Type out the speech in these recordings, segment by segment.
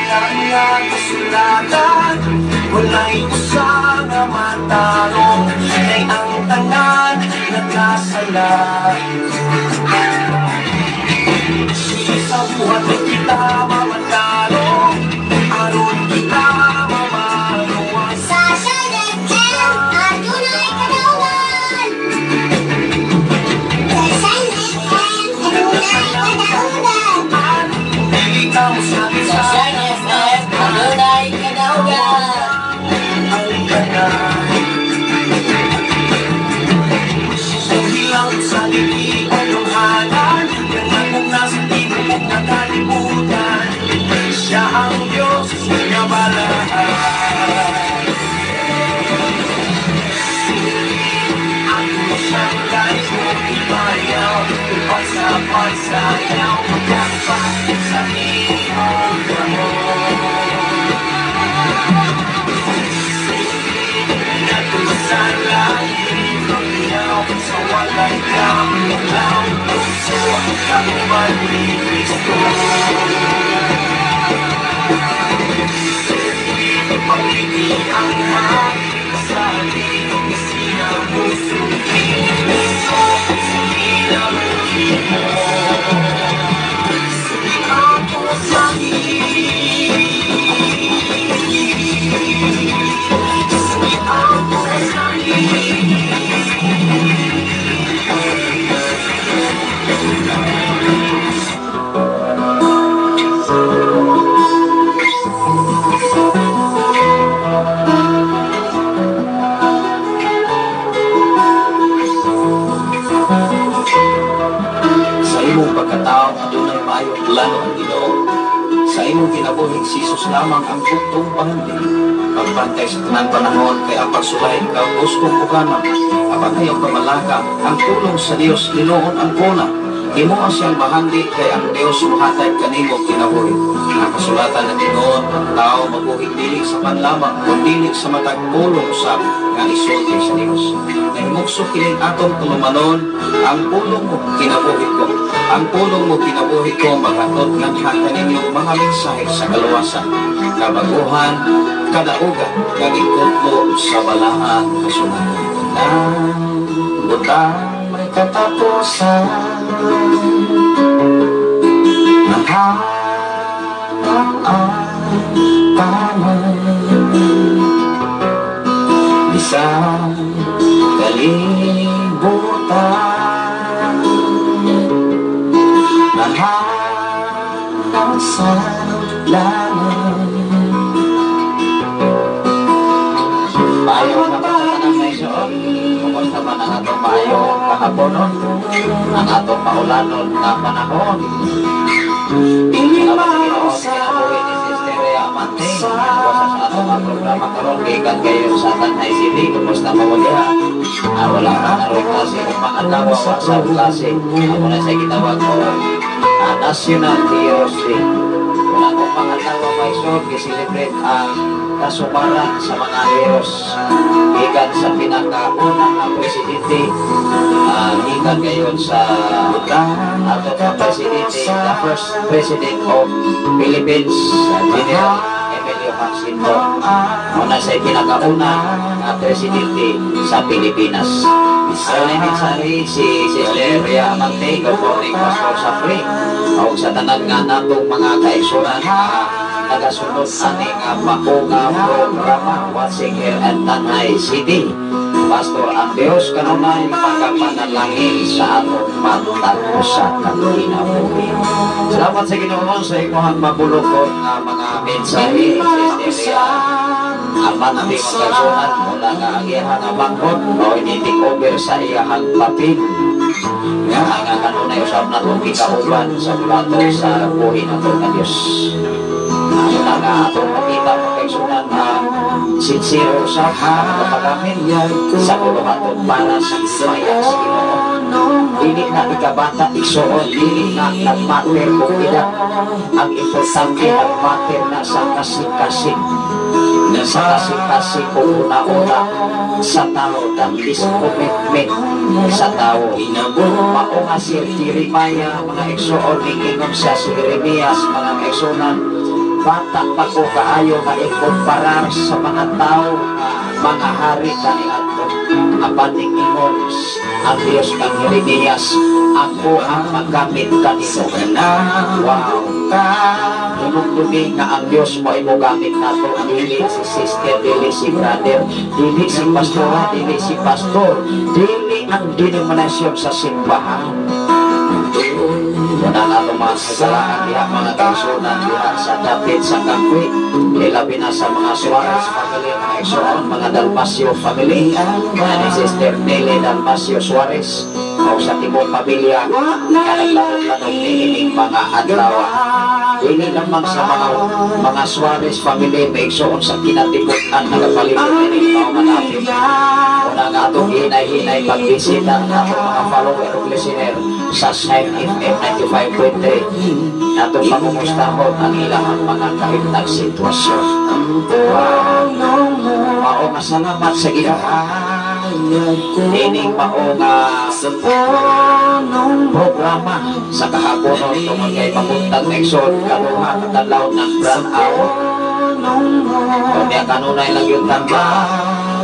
Tanan nga kasulatan, walay usa nga matarong, kay ang tanan nagkasala. Sa buhat ay kita mamanalo, aron kita mamaluwas. Sa Shine FM, adunay kadaugan. Sa Shine FM, adunay kadaugan. Dili ka mo sa Sa Shine FM, adunay kadaugan. Ang tanan. Ang hilang sa liki o gamhanan, Nanganong nasa tibuok na kalibutan. Siya ang Diyos nga balaan. Ako siyang gayong ibayaw, Ipagsapat sayaw, Pagkapat sa iyong kamot. Sa langit, sa walay kamulaw, Puso, kauban ni Kristo. Pag-ibig ang hasali, Sinabuso, Puso, kinabuhi mo. Sige ako sa Sige ako sa. Sa imong pagkatao, adunay maayong plano ang Ginoo. Sa imong kinabuhi, si Jesus lamang ang buktong pahandi. Pagbantay sa tanan panahon kay ang pagsulay ikaw gusto ugana. Apan ayaw kamalaka, ang tulong sa Dios linuon ang kuna. Himo siyang bahandi kay ang Dios muhatag kanimo kinabuhi. Ang kasulatan ng Ginoo, ang tao mabuhi dili sa panlamang kundi sa matag pulong usab nga isulti sa Dios. Nahimukso kining atong tulumanon, ang pulong mo kinabuhi ko. Ang pulong mo kinabuhi ko maghatod nganha kaninyo mga mensahe sa kaluwasan, kabaguhan, kadaugan, kag ikutlo sa balaan kasulatan. Ang butang may katapusan, mahal ang tanan, bisan kalibutan, mahal sa laman. Maayo nga pagtatanang na isuot. Kumusta man ang atong maayo kahaponon, ang atong maulanon nga panahon. Salamat sa Ginoo sa kinabuhi ni Sister Rhea Amante. Basta sa atong mga programa karon gikan kayo sa Tanay City. Kumusta pa mo diha? Wala ka naroy klase kung mga adlaw wa sa klase. Amo na sa gitawag ko National Heroes Day. Wala kong mga adlaw may suot, gi-celebrate ang kasubaran sa mga heroes gikan sa pinakaunang nga presidente, gikan gayon sa atong nga presidente, the first president of Philippines, General Emilio Jacinto. Muna sa pinakauna nga presidente sa Pilipinas. Ang mensahe si Sister Rhea Amante. Good morning, Pastor Safri, o sa tanan nga natong mga kaigsunan nga nagasunod ani nga mao nga programa, watching here at Tanay City. Pastor, ang Diyos kanunay magapanalangin sa atong matag usa ka kinabuhi. Salamat sa Ginoo sa imong mabulokon nga mga mensahe, Sister Rhea Amante. Mga kaigsunan, mula nga ang iyahang nga bangkot o ini-take over sa iyahang papel nga ang kanunay usab natong gikauban sa bulato sa buhi nato nga Dios. Muna nga atong makita, mga kaigsunan, nga sincere usab ang pagpagamit sa buluhaton para sa himaya sa Ginoo. Dili na ikabata, igsuon, dili na nagmatter kung edad. Ang importante, nagmatter na sa kasing-kasing. Sa kasing-kasing kung una-una sa tao, the commitment sa tao. Mao nga si Jeremiah, mga igsuon, niingon siya si Jeremias, mga igsunan, Bata pa ko kaayo nga ikumparar sa mga tao nga mga hari kaniadto. Apan ingon ang Dios kang Jeremias, "Ako ang magamit kanimo." Wow. Hinumdumi nga ang Dios mo ay mogamit nato, dili si sister, dili si brother, dili si pastora, dili si pastor, dili ang denominasyon sa simbahan. Wala na itong mga kasalaan diha, mga kaigsunan diha sa dapit sa Kangkwi. Ilabi na sa mga Suarez family, mga igsoon, mga Dalmasio family, ni Sister Nelly Dalmasio Suarez, o sa tibok pamilya, nga naglanog-lanog niining mga adlaw. Dili lamang sa mga Suarez family, may igsoon sa kinatibuk-an nagapalibot nining mao nga dapit. Una nga atong hinay-hinay pagbisita ang atong mga follower ug listener sa Shine FM 95.3. Atong pangumustahon ang ilang mga kahimtang sitwasyon. Wow. Mao nga salamat sa Ginoo. Ining mao nga programa sa kahaponon tungod kay papuntag na igsoon kaduha ka kadlaw ng brand out. Unya kanunay lang yung tamba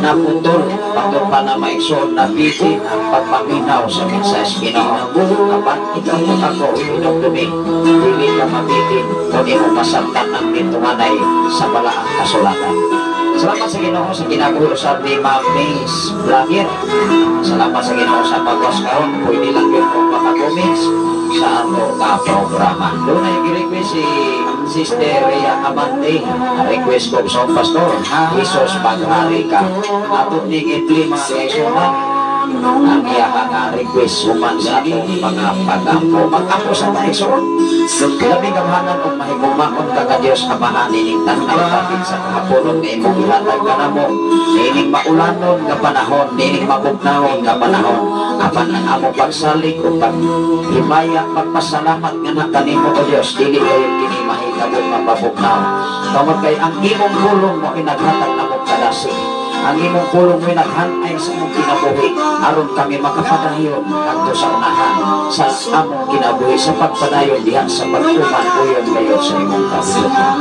naputol patol pa na maigsoon na bitin ang pagpaminaw sa mensahe sa Ginoo. Apan ikaw ug ako, hinumdumi, dili ka mabitin kung imong masabtan ang mitunganay sa balaang kasulatan. Salamat sa Ginoo sa kinabuhi usab ni Ma'am Mace Vlogger. Salamat sa Ginoo sa pagwas karon, pwede lang yun kung makakoments sa ato nga programa. Doon ay gi-request si Sister Rhea Amante. Request ko sa pastor, "Jesus Maghari Ka." Ato ning i-play, mga kaigsunan, ang iya nga request human sa atong mga pag-ampo. Mag-ampo sa taigsoon. Labing gamhanan og mahigumaon ka ka Dios Amahan ining tanang dapit sa kahaponon nga imong gihatag kanamo. Niining maulanon nga panahon, niining mabugnawon nga panahon. Apan ang among pagsalig o paghimaya, pagpasalamat nga na kanimo, o Dios, dili kayo kini mahitabo mapabugnaw. Tungod kay ang imong pulong mo inaghatag namong kadasig. Ang imong pulong mo naghanay sa among kinabuhi aron kami makapadayon ngadto sa unahan sa among kinabuhi sa pagpadayon diha sa pagtuman uyon kayo sa imong kabulukan.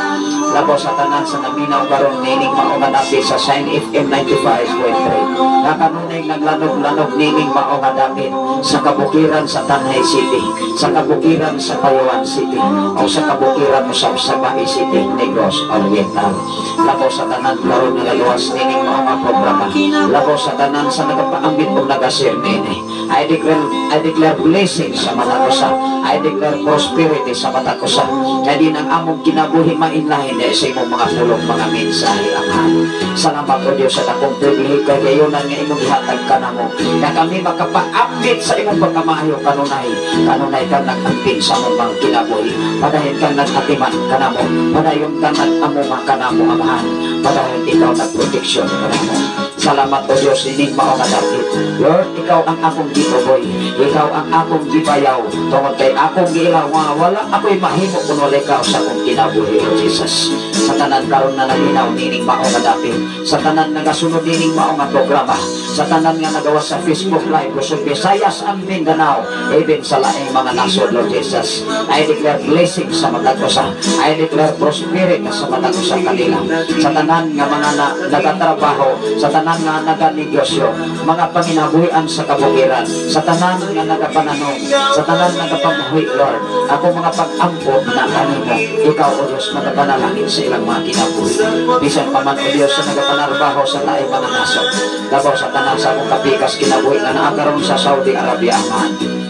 Labaw sa tanan sa naminaw karon nining mao nga dapit sa Shine FM 95.3. Nga kanunay naglanog-lanog nining mao nga dapit sa kabukiran sa Tanay City, sa kabukiran sa Payuan City, o sa kabukiran usab sa Bahi City, Negros Oriental. Labaw sa tanan karon nga galuwas nining mao nga programa. Labaw sa tanan sa nagapaambit og nagashare niini. I declare blessing sa matag usa. I declare prosperity sa matag usa. Kaya din ang among kinabuhi mainlahin dahil sa imong mga pulong, mga mensahe, Amahan. Salamat, O Diyos, sa dakong pribilehiyo kay gayunan nga imong gihatag kanamo. Nga kami makapaambit sa imong pagkamaayo kanunay. Kanunay kang nag-amping sa among mga kinabuhi. Padayon kang nag-atiman kanamo. Padayon kang nag-amuma kanamo, Amahan. Padayon ikaw nagproteksyon kanamo. Salamat, O Diyos, ining mao nga dapit. Lord, ikaw ang akong gituboy. Ikaw ang akong gibayaw. Tungod kay akong giilaw nga wala ako'y mahimo kung wala ikaw sa akong kinabuhi, O Jesus. Sa tanan karon na naminaw nining mao nga dapit. Sa tanan nga gasunod nining mao nga programa. Sa tanan nga nagawa sa Facebook Live, Luzon, Visayas, and Mindanao, even sa laing mga nasod, Lord Jesus. I declare blessing sa matag usa. I declare prosperity sa matag usa kanila. Sa tanan nga mga nagatrabaho, sa tanan nga naganegosyo, mga panginabuhian sa kabukiran, sa tanan nga nagapananom, sa tanan nga nagapamuhi, Lord, ako mga pag-ampo na kanimo, ikaw, O Diyos, magapanalangin sa ilang mga kinabuhi. Bisan pa man, O Diyos, sa nagapanarbaho sa laing mga nasod, labaw sa tanan sa akong kapikas kinabuhi nga naa karon sa Saudi Arabia, Amahan.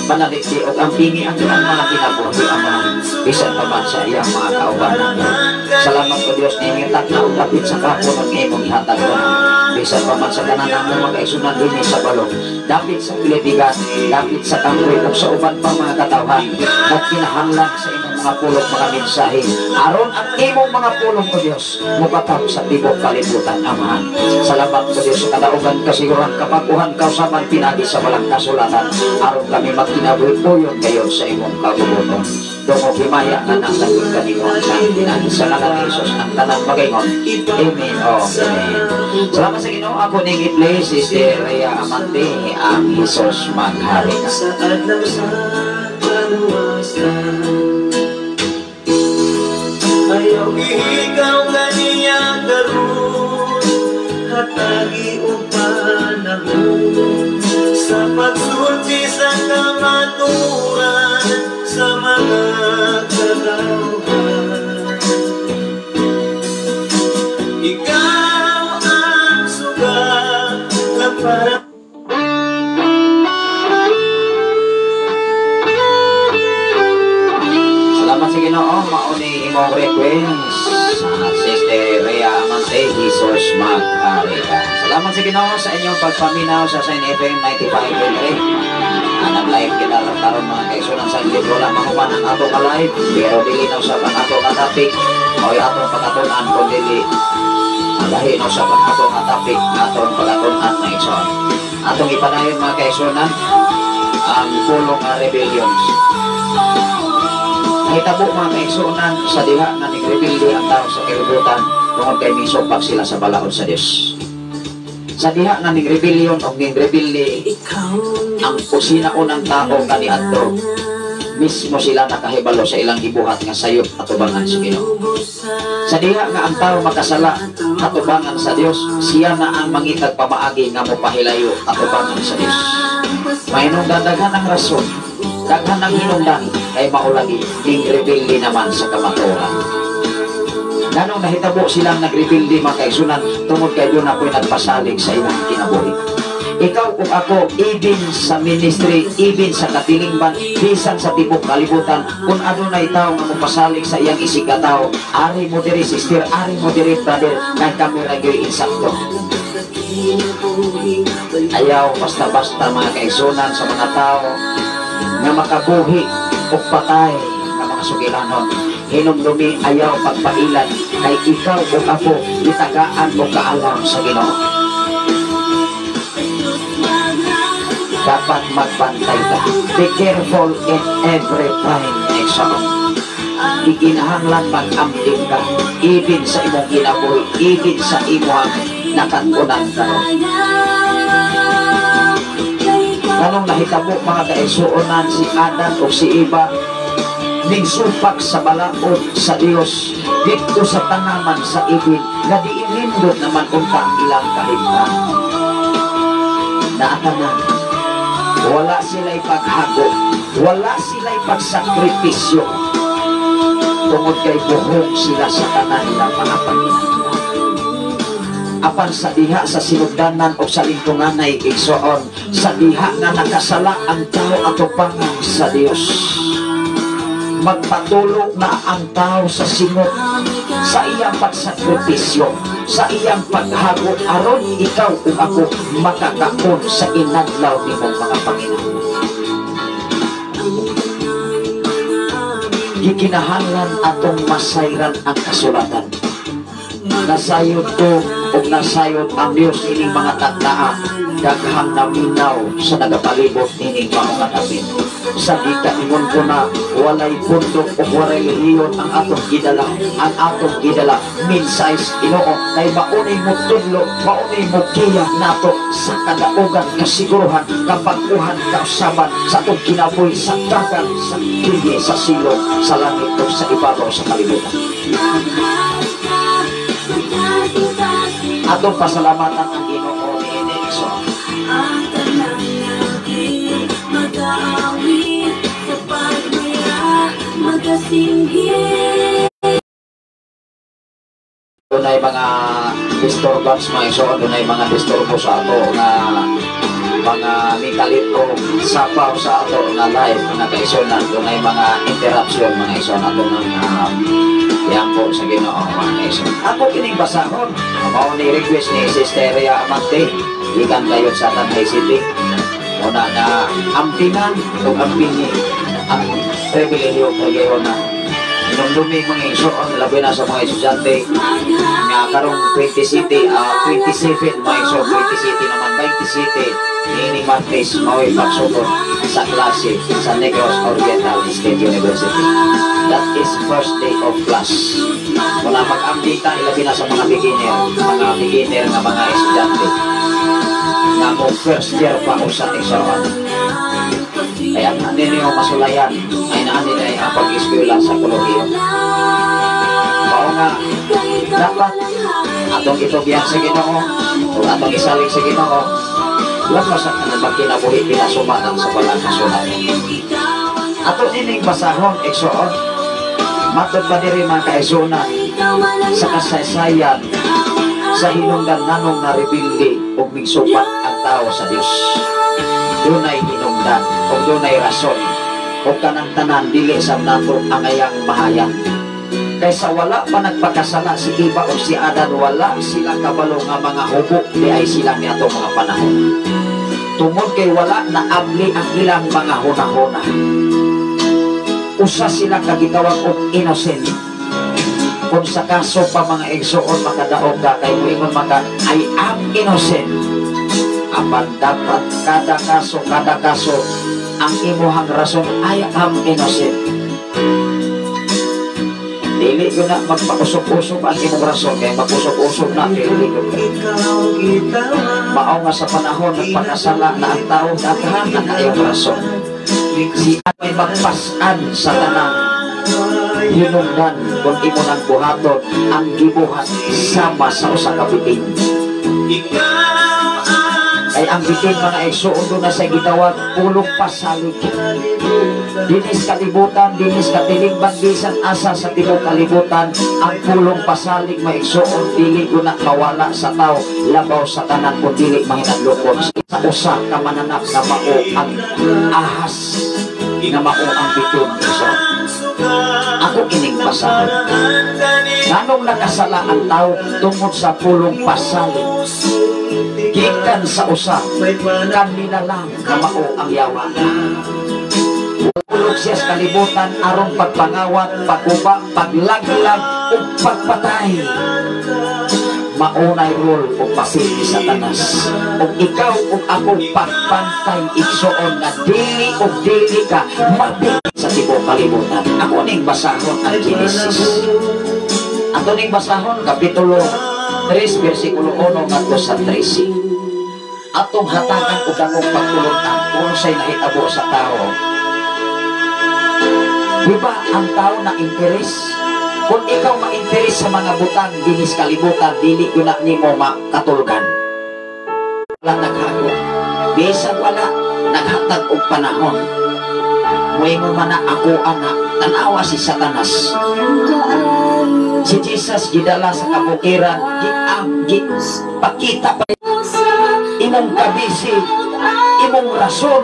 Panaliti og ampingi ang ilang mga kinabuhi, Amahan, bisan pa man sa iyang mga kaubanan. Salamat, O Diyos, nining takna og dapit sa kahaponon nga imong ihatag ko. Bisan pa man sa tanan namong mga isunan dinhi sa balong, dapit sa Pilipinas, dapit sa Kangkoy ug sa uban pang mga katawhan, nagkinahanglan sa imong mga pulong, mga mensahe. Aron ang imong mga pulong, O Diyos, mukatap sa tibok kalibutan, Amahan. Salamat, O Diyos, sa kadaugan, kasiguran, kapaguhan, kausaban, pinagi sa balaang kasulatan. Aron kami magkinabuhi uyon gayon sa imong kabubuton. Dungog himaya nga natagod kanimo ang pinagi sa ngalan ni Jesus ang tanan magaingon. Amen. Oh, amen. Salamat sa Ginoo. Ako ning i-play, Sister Rhea Amante, ang "Jesus Maghari Ka." Sa adlaw sa kaluwasan. Ginoo, mao ni imong request sa Sister Rhea Amante, Jesus Maghari Ka. Salamat sa Ginoo sa inyong pagpaminaw sa Sign FM 95.3. Anang live kita lang karon, mga kaigsuonan, sa libro lang mahuman ang ato ka live, pero dili na usab ang ato ka topic mao'y atong pagkatun-an, kun dili lahi na usab ang ato nga topic nga atong pagkatun-an, mga igsoon. Atong ipadayon, mga kaigsuonan, ang pulong nga rebellions. Nahitabo, mga kaigsuonan, sa diha nga nagrebelde ang tao sa kalibutan tungod kay misupak sila sa balaod sa Dios. Sa diha nga ning rebellion o ning rebelde ang kusinaunang tao kaniadto, mismo sila nakahibalo sa ilang gibuhat nga sayop atubangan sa Ginoo. Sa diha nga ang tao makasala atubangan sa Dios, siya na ang mangitag pamaagi nga mopahilayo atubangan sa Dios. Mainong daghan ang rason, daghan ang hinungdan kay mao lagi ning rebelde naman sa kamatuoran. Nganong nahitabo silang nagrebelde, mga kaigsuonan? Tungod kay duna po'y nagpasalig sa ilang kinabuhi. Ikaw ug ako, even sa ministry, even sa katilingban, bisan sa tibok kalibutan, kung adunay tao nga mopasalig sa iyang isig tao, ari mo diri, sister, ari mo diri, brother, kay kami ra gyoy insakto. Ayaw basta-basta, mga kaigsuonan, sa mga tao nga makabuhi o patay nga mga sugilanon. Hinumdumi, ayaw pagpailan kay ikaw o ako itagaan o kaalam sa Ginoo. Dapat magbantay ka. Be careful in every time, igsoon. Gikinahanglan mag-amping ka, even sa imong kinabuhi, even sa imong nakatunan karon. Nganong nahitabo, mga kaigsuonan, si Adan o si Eva ning supak sa balaod sa Dios didto sa tanaman sa Eden nga diinindot naman unta ang ilang kahimtang? Naatanan, wala sila'y paghago, wala sila'y pagsakripisyo tungod kay buhong sila sa tanan nila mga panginahanglan. Apan sa diha sa sinugdanan o sa lingkunganay, igsoon, sa diha nga nakasala ang tao atubangan sa Dios, magpatulo na ang tao sa singot sa iyang pagsakripisyo, sa iyang paghago, aron ikaw ug ako makakaon sa inadlaw nimong mga panginahanglan. Gikinahanglan atong masayran ang kasulatan. Nasayod ko ug nasayod ang Dios ining mga taknaa, daghang naminaw sa nagapalibot nining maong kapin. Sa gikaingon ko na walay bundok o walay relihiyon ang atong gidala. Ang atong gidala mensahe Ginoo kay maunay mo tudlo, maunay mo giya nato sa kadaugan, kasiguruhan, kapag-uhan, kausaban sa atong kinabuhi sa dagan, sa kini, sa silong, sa langit o sa ibabaw sa kalibutan. Atong pasalamatan ang Ginoo niini, igsoon. Ang tanang ngakit, mag-aawit sa pagmaya, magasinggit. Dunay mga disturbance, mga igsoon, dunay mga disturbo sa ato nga mga mikalit o sapaw sa ato nga live, mga kaigsuonan. Dunay mga interruption, mga igsoon, ato ng yampo sa Ginoo, mga kaigsoon. Ako kining basahon, mao ni request ni Sister Rhea Amante gikan kayo sa Tanay City. Una nga ampingan o ampingi ang pribilehiyo kay na. Hinumdumi, mga igsoon, labi na sa mga estudyante nga karong 20 City, 27, mga igsoon, 20 City naman, 20 City, niining Martes, mao'y pagsugod sa klase sa Negros Oriental State University. That is first day of class. Wala mag-amping ta, ilabi na sa mga beginner nga mga estudyante nga mo first year pa o sa igsoon. Kaya ang ninyo masulayan ay naan nila ay ang pag-eskwela sa kolehiyo. Mao nga, dapat atong itugyan sa Ginoo o atong isalig sa Ginoo, wala sa kanang kinabuhi pinasumanan sa balang kasulatan. Ato nining basahon, igsoon. Matod ba diri, mga kaigsuonan, sa kasaysayan sa hinungdan nganong narebilde ug migsupak ang tao sa Dios? Dunay hinungdan ug dunay rason. O kanang tanan dili sa nato angayang mahayag. Kaysa wala pa nagpakasala si Eva o si Adan, wala sila kabalo nga mga hubo di ay sila niadtong mga panahon. Tungod kay wala na abli ang ilang mga hunahuna. Usa sila ka gitawag og innocent. Kung sa kaso pa, mga igsuon, makadaog ka kay muingon maka, "I am innocent." Apan dapat kada kaso, kada kaso, ang imuhang rason, "I am innocent." Dili ko na magpausok-usok ang imong rason kay mag-usok-usok na dili ko. Mao nga sa panahon nagpakasala na ang tao, daghan na kaayong rason. Si may magpas-an sa tanang hinungdan kung imo nang buhaton ang gibuhat sama sa usa ka bitin. Kay ang bitin, mga igsuon, duna sa gitawag pulong pasalig. Dinis kalibutan, dinis katilingban, bisan asa sa tibuok kalibutan, ang pulong pasalig, mga igsuon, dili guna mawala sa tao, labaw sa tanan kung dili mahinadlokon sa usa ka mananap na mao ang ahas, nga mao ang bitin, igsuon. Ako kining basahon. Nganong nakasala ang tao? Tungod sa pulong pasalig gikan sa usa kanilalang nga mao ang yawa. Ulog siya sa kalibutan aron pagpangawat, pagguba, paglaglag ug pagpatay. Maunay role o papel ni Satanas. Ug ikaw ug ako, pagpantay, igsuon, nga dili ug dili ka mabig sa tibuok kalibutan. Ako ning basahon ang Genesis. Ato ning basahon kapitulo 3 versikulo 1 ngadto sa 13. Atong hatagan og dakong pagtulun-an kung unsay nahitabo sa tao. Di ba ang tao na interes? Kung ikaw ma-interes sa mga butang dinis kalibutan, dili gyud na nimo makatulgan. Wala naghago. Bisag wala naghatag og panahon. Muingon man na ako ana, tanawa si Satanas. Si Jesus gidala sa kabukiran, gi, gi pakita pa imong kabisi, imong rason.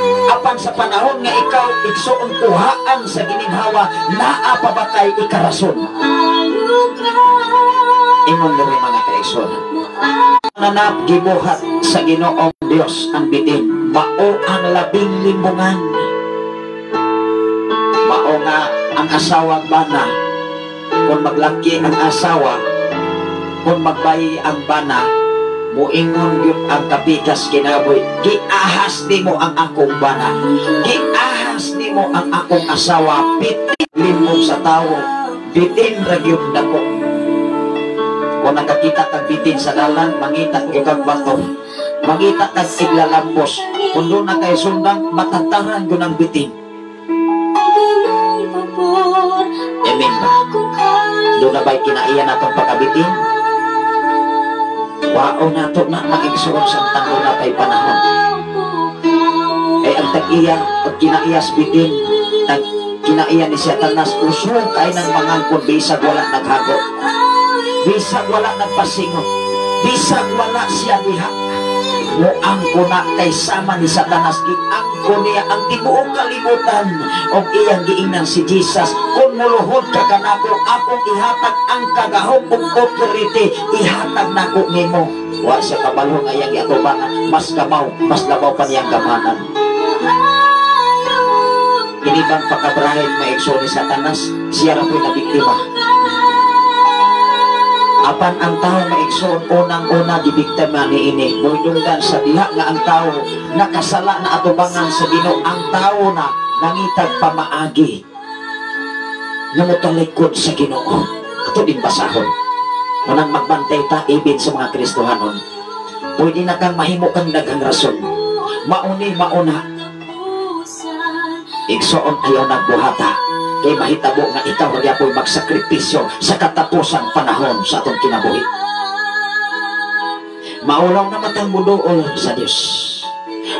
Apan sa panahon nga ikaw, igsuon, kuhaan sa gininhawa, naa pa ba kay ikarason? Ingon diri, mga kaigsoon. Nanap gibuhat sa Ginoong Dios ang bitin, mao ang labing limbungan. Mao nga ang asawa bana, kung maglaki ang asawa, kung magbayi ang bana, muingon gyud ang kapikas kinaboy, "Giahas nimo ang akong bana, giahas nimo ang akong asawa." Bitin limbong sa tawo, bitin ra gyud dako. Kung nakakita kag bitin sa dalan, mangita gyud kag bato, mangita kag iglalambos. Kung duna kay sundang, matantaran gyud ang bitin. Amen ba? Duna ba'y kinaiyan atong pagkabitin? Wao nato na, mag-igsuon, samtang duna pa'y panahon. Kay ang tag-iya, pag kinaiyas bitin, tag kinaiya ni Satanas, usong kay nang mangangkon bisag wala naghago. Bisag wala nagpasingot. Bisag wala siya diha. Muangko na kay sama ni Satanas, giangko niya ang tibuok kalibutan og iyang giingnan si Jesus, "Kung muluhod ka kanako, akong ihatag ang kagahom ug authority, ihatag nako nimo." Wa siya kabalo nga iyang giatubangan mas kamaw, mas labaw pa niyang gamanan. Kini bang pagkabrahin, mga igsoon, ni Satanas, siya ra po'y nabiktima. Apan ang tao, mga igsoon, unang-una gibiktima ni ini. Muidunggan sa diha nga ang tao nakasala na atubangan sa Ginoo, ang tao na nangitag pamaagi nga motalikod sa Ginoo. Ato din basahon. Unang magbantay ta ibig sa mga Kristohanon. Pwede na kang mahimo kang daghang rason. Mauni mauna. Igsoon, ayaw nagbuhata. Kay mahitabo nga ikaw ra gyapoy magsakripisyo sa katapusang panahon sa atong kinabuhi. Maulaw na matang muduol sa Dios.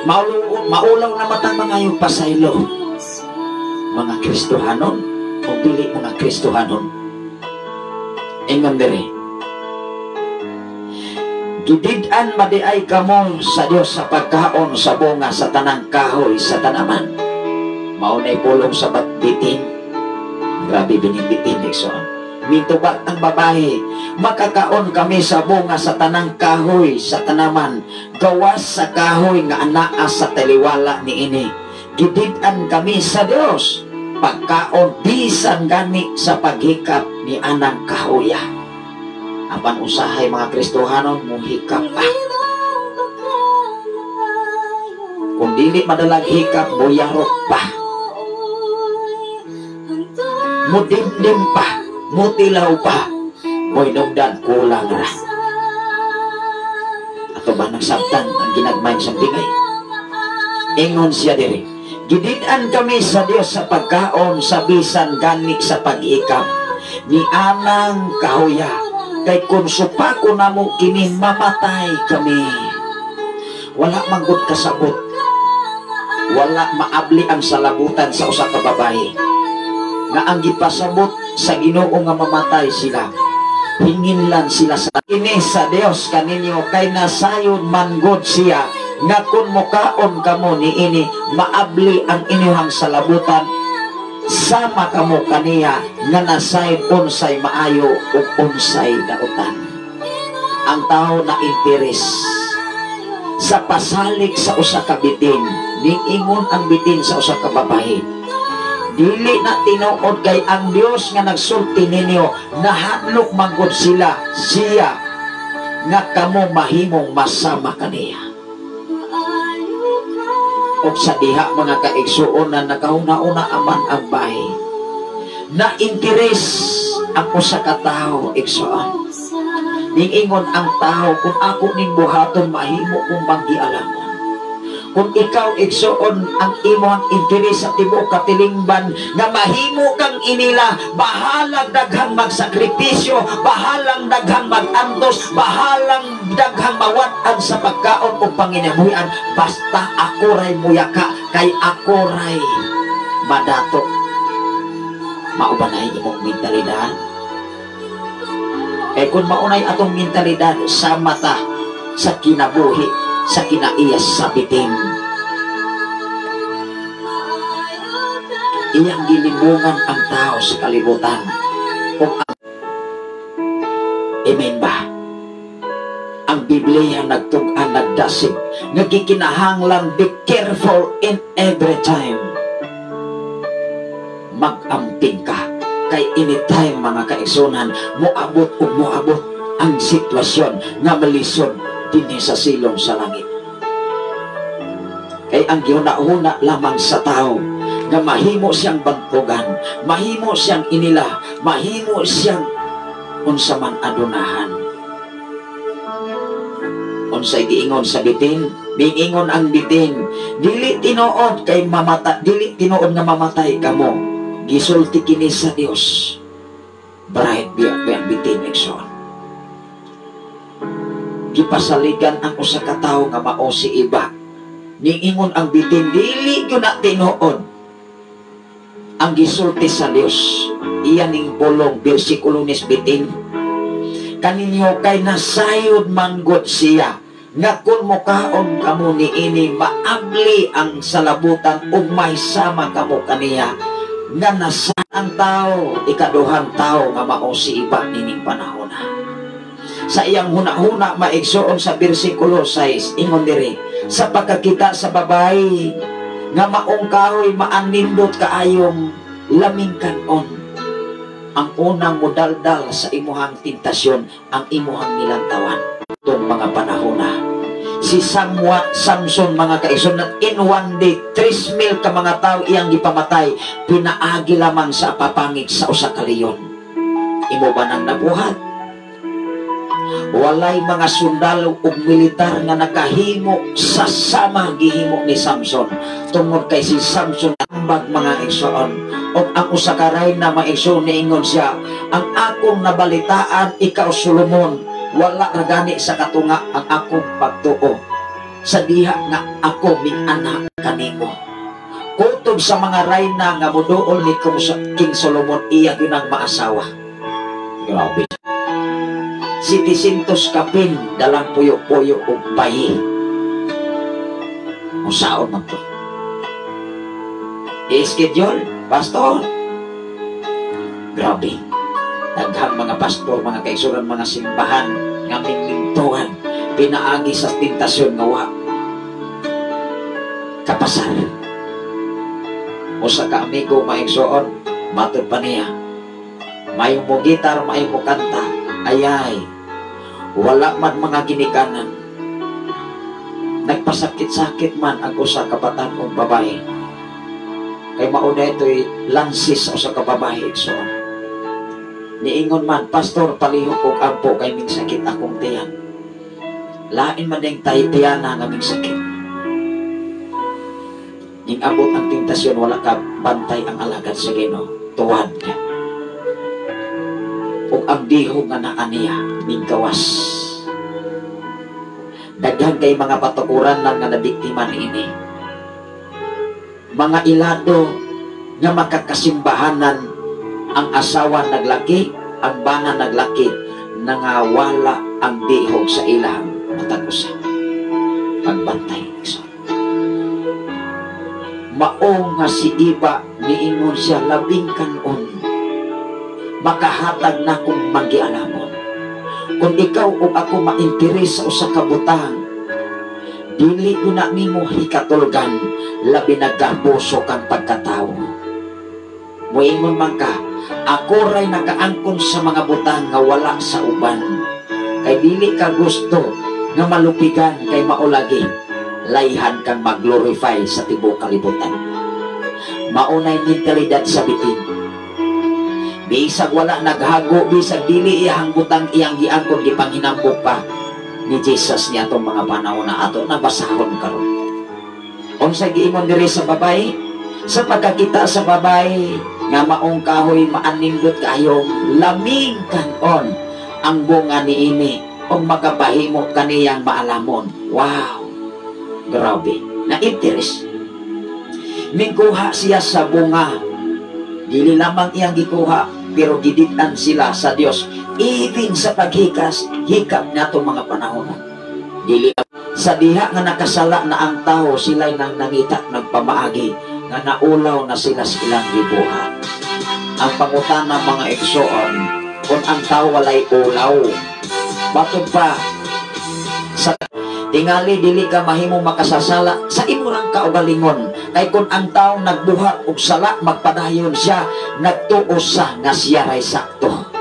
Maulaw, maulaw na matang mga pasaylo. Mga Kristohanon o dili mga Kristohanon. Ingon diri. "Gidid-an madiay kamo sa Dios sa pagkaon sa bunga sa tanang kahoy sa tanaman." Mao na'y pulong sa bitin. Grabe bining bitin, igsoon. Mitubag ang babae, "Makakaon kami sa bunga sa tanang kahoy sa tanaman, gawas sa kahoy nga anaa sa taliwala niini. Gidid-an kami sa Dios pagkaon bisan gani sa paghikap ni anang kahoya." Apan usahay, mga Kristohanon, muhikap pa. Kung dili madalag hikap, muyarok pa, mudimdim pa, mutilaw pa, moinugdan, kulang ra. Ato ba nagsabtan ang ginagmay sa bingay? Ingon siya diri, "Gidid-an kami sa Dios sa pagkaon sa bisan gani sa paghikap ni anang kahoya, kay kung supako namo kini, mamatay kami." Wala manggod kasabot, wala maabli ang salabutan sa usa ka babae nga ang gipasabot sa Ginoo nga mamatay sila. Hinginlan sila sa kini sa Dios kaninyo, kay nasayod man gud siya nga kung mukaon kamo niini, maabli ang inyong salabutan, sama kamo kaniya nga nasayod unsay maayo ug unsay dautan. Ang tao na interes sa pasalig sa usa ka bitin. Niingon ang bitin sa usa ka babae, "Dili na tinuod, kay ang Dios nga nagsulti ninyo, nahadlok manggod sila siya nga kamo mahimong masama kaniya." Og sa diha, mga kaigsuon, na nakahuna-una aman ang bahay, na interes ang usa ka tawo, igsoon. Ningingon ang tao, "Kung ako ning buhaton, mahimo kong manggialamon." Kung ikaw, igsoon, ang imong interes sa tibuok katilingban nga mahimo kang inila, bahalang daghang magsakripisyo, bahalang daghang magantos, bahalang daghang mawad-an sa pagkaon o panginabuhian, basta ako ray muyaka kay ako ray madato. Mao ba na imong mentalidad? Kay kung maunay atong mentalidad, sa mata sa kinabuhi, sa kinaiyas sa bitin. Iyang gilimbungan ang tao sa kalibutan. Kung ang Amen ba? Ang Biblia nagtug-an, nagdasig, nagkikinahanglan be careful in every time. Mag-amping ka. Kay anytime, mga kaigsunan, moabot ug moabot ang sitwasyon nga malisod dinhi sa silong sa langit. Kay ang gihuna-huna lamang sa tao nga mahimo siyang bantugan, mahimo siyang inila, mahimo siyang unsa man adunahan. Unsay giingon sa bitin? Giingon ang bitin, "Dili tinuod kay mamata, dili tinuod nga mamatay kamo. Gisulti kini sa Dios." Bright biya ang bitin, igsoon. Gipasaligan ang usa ka tawo nga mao si Eva. Niingon ang bitin, "Dili gyud na tinuod ang gisulti sa Dios." Iya ning pulong, bersikulo nis bitin, "Kaninyo kay nasayod manggod siya nga kung mukaon kamo niini, maabli ang salabutan ug mahisama kamo kaniya nga nasa." Ang tao, ikaduhang tao nga mao si Eva nining panahon na. Sa iyang huna-huna, maigsoon, sa bersikulo 6, ingon diri, sa pagkakita sa babae nga maong kahoy maanindot kaayong laming kanon. Ang unang modaldal sa imuhang tentasyon, ang imuhang nilantawan. Itong mga panahon na si Samson, mga kaigsoon, in one day, 3,000 ka mga tao iyang gipamatay, pinaagi lamang sa papangit sa usa ka leon. Imo ba nang nabuhat? Walay mga sundalo ug militar nga nakahimo sa sama gihimo ni Samson, tungod kay si Samson ambag, mga igsoon. Ug ang usa ka rayna, mga igsoon, niingon siya, "Ang akong nabalitaan, ikaw Solomon, wala ra gani sa katunga ang akong pagtuo sa diha nga ako ming-anak kanimo." Kutob sa mga rayna nga moduol ni King Solomon, iya gyud ang maasawa. Grabe. 700 kapin dalang puyo-puyo ug bayi. Usaon man to. I-schedule, pastor. Grabe. Daghang mga pastor, mga kaigsuonan, mga simbahan nga minglintuan, pinaagi sa tentasyon nga wa kapasar. Usa ka amigo, mga igsoon, matud pa niya, maayo mo gitar, maayo mo kanta, ayay, wala man mga ginikanan. Nagpasakit-sakit man ang usa ka batan-ong babae. Kay mauna ito'y lansis sa usa ka babae, igsoon. Niingon man, "Pastor, palihog og ampo kay mingsakit akong tiyan." Lain man ding tay tiyana nga mingsakit. Ning abot ang tentasyon, wala ka bantay ang alagad sa Ginoo. Tuwad. Ug ang dihog nga naa niya ning gawas. Daghan kay mga patukuran lang nga nabiktima niini. Mga ilado nga makakasimbahanan, ang asawa naglaki, ang bana naglaki, nangawala ang dihog sa ilang matag usa. Pagbantay, igsoon. Mao nga si Iba niingon siya, "Labing kanon makahatag na kung manggialamon." Kung ikaw o ako ma-interes sa usa ka butang, dili ko na nimo hikatulgan, labi naggarboso kang pagkatawo. Muingon man ka, "Ako ray nakaangkon sa mga butang nga wala sa uban." Kay dili ka gusto nga malupigan, kay maulagi layhan kang mag-glorify sa tibuok kalibutan. Maunay mentalidad sa bitin. Bisag wala naghago, bisag dili iyang butang iyang giangkon, gipanghinambok pa ni Jesus niya atong mga panahon na ato nabasahon karon. Unsa giingon diri sa babae? Sa pagkakita sa babae nga maong kahoy maanindot kaayong laming kanon ang bunga niini ug makapahimo kaniyang maalamon. Wow! Grabe. Na interest. Mingkuha siya sa bunga. Dili lamang iyang gikuha, pero gidid-an sila sa Dios. Even sa paghikas, hikap natong mga panahon. Dili sa diha nga nakasala na ang tao, sila'y nang nangita nagpamaagi nga naulaw na sila sa ilang gibuhat. Ang pangutana, mga igsoon, kung ang tao walay ulaw, batod pa sa tingali dili ka mahimo makasasala sa imong kaugalingon, kay kung ang tao nagbuhat og sala, magpadayon siya, nagtuo sa nga siya ray sakto.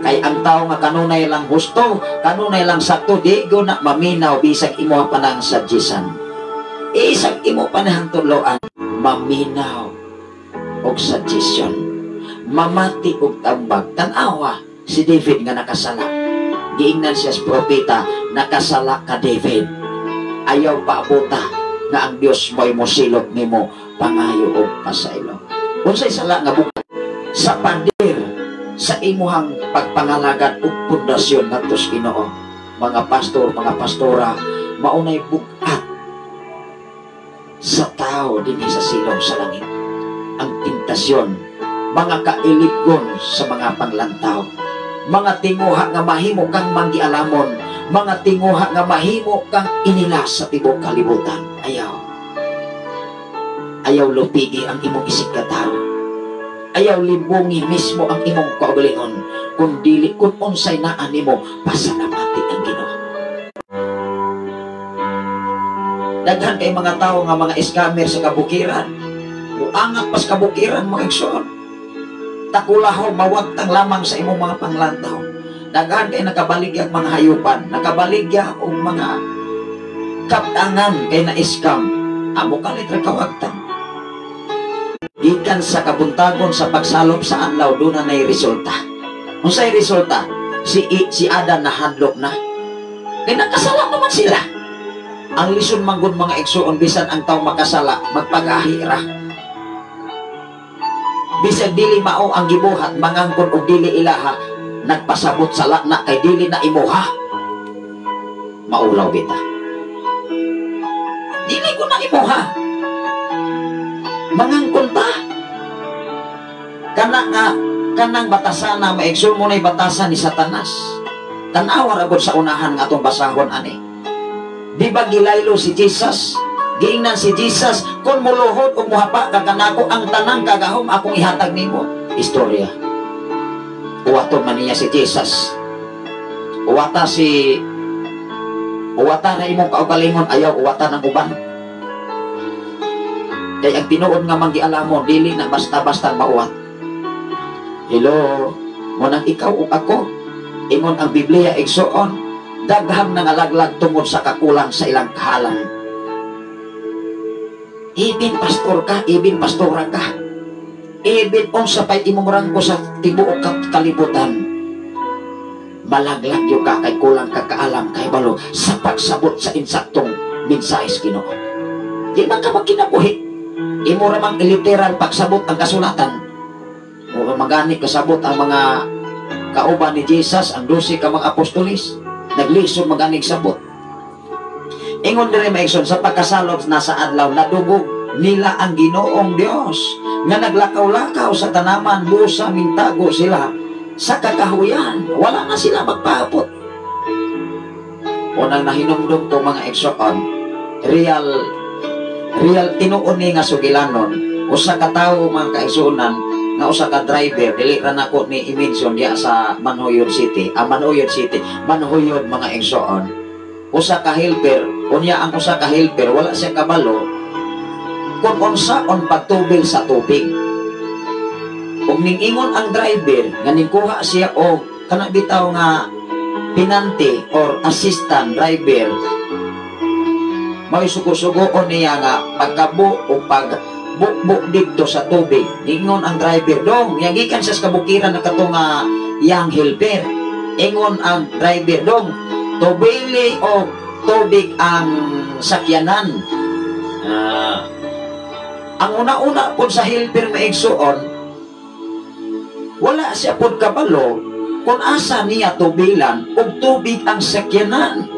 Kay ang tao nga kanunay lang husto, kanunay lang sakto, di go na maminaw bisag imo pa nang sadyisan, isag imo pa nang tudloan. Maminaw og suggestion, mamati og tambag. Tan-awa si David nga nakasala. Giingnan siya sa propeta, "Nakasala ka, David. Ayaw paabuta nga ang Dios mo'y mosilot nimo, pangayo og pasaylo." Unsay sala nga bugat sa pader sa imuhang pagpangalagad ug pundasyon ngadto sa Ginoo? Mga pastor, mga pastora, maunay bugat sa tao dinhi sa silong sa langit. Ang tentasyon, mga kailibgon sa mga panglantaw, mga tinguha nga mahimo kang manggialamon, mga tinguha nga mahimo kang inila sa tibuok kalibutan. Ayaw. Ayaw lupigi ang imong isig katao. Ayaw limbungi mismo ang imong kaugalingon. Kung dili, kung unsay naa nimo, pasalamati ang Ginoo. Daghan kay mga tao nga mga scammer sa kabukiran. Muangat pas kabukiran, mga igsoon. Takulahaw, mawagtang lamang sa imong mga panglantaw. Daghan kay nakabaligya ang mga hayupan, nakabaligya og mga kaptangan kay na-scam. Amo kalit ra kawagtang. Gikan sa kabuntagon sa pagsalop sa adlaw, doon na nay resulta. Unsay resulta? Si Adan nahadlok na. Kay nakasala naman sila. Ang lison manggod, mga igsoon, bisan ang tao makasala, magpagahi ra. Bisan dili mao ang gibuhat, mangangkon og dili ilaha, nagpasabot sala na kay dili na imuha. Maulaw bita. Dili ko na imuha. Mangangkon ta. Kana nga kanang batasana, maigsoon, mo na'y batasan ni Satanas. Tan-awa ra gud sa unahan nga atong basahon ani. Di ba gilaylo si Jesus? Giingnan si Jesus, kung muluhod o muhapa ka kanako, ang tanang kagahom akong ihatag nimo. Istorya. Uwaton man niya si Jesus. Uwata si uwata na imong kaugalingon, ayaw uwata ng uban. Kay ang tinuod nga manggialamon, dili na basta-basta mauwat. Hello, munang ikaw ug ako, ingon ang Biblia, igsoon, daghang nangalaglag tungod sa kakulang sa ilang kahalan. Ibin pastor ka, ibin pastora ka, ibin unsa pay imong rangko sa tibuok kalibutan, malaglag yo ka kay kulang ka kaalam kahibalo sa pagsabot sa insaktong mensahe sa Ginoo. Di man ka magkinabuhi. Imo ra mang literal pagsabot ang kasulatan. O magani kasabot ang mga kauban ni Jesus, ang 12 ka mga apostolis, naglisod maganig sabot. Ingon diri, maigsoon, sa pagkasalop na sa adlaw, nadungog nila ang Ginoong Dios nga naglakaw-lakaw sa tanaman, busa mintago sila sa kakahuyan. Wala na sila magpaapot. Unang nahinumdum ko, mga igsoon, real real tinuon ni nga sugilanon, usa ka tawo, mga kaigsuonan, nga usa ka driver, dili ra nako ni i-mention, diya sa Manjuyod City, ah, Manjuyod City, Manjuyod, mga igsoon, usa ka helper. Unya ang usa ka helper wala siya kabalo kung unsaon pagtubil sa tubig. Ug ning-ingon ang driver nga ningkuha siya og kana bitaw nga pinante or assistant driver, may sugo-sugoon niya nga pagkabo o pag bukbuk didto sa tubig. Ingon ang driver, dong, yagikan siya sa kabukiran na kato nga yang helper. Ingon ang driver, dong, tubili o tubig ang sakyanan. Ang una-una po sa helper, maigsuon, wala siya pod kabalo kung asa niya tubilan og tubig ang sakyanan.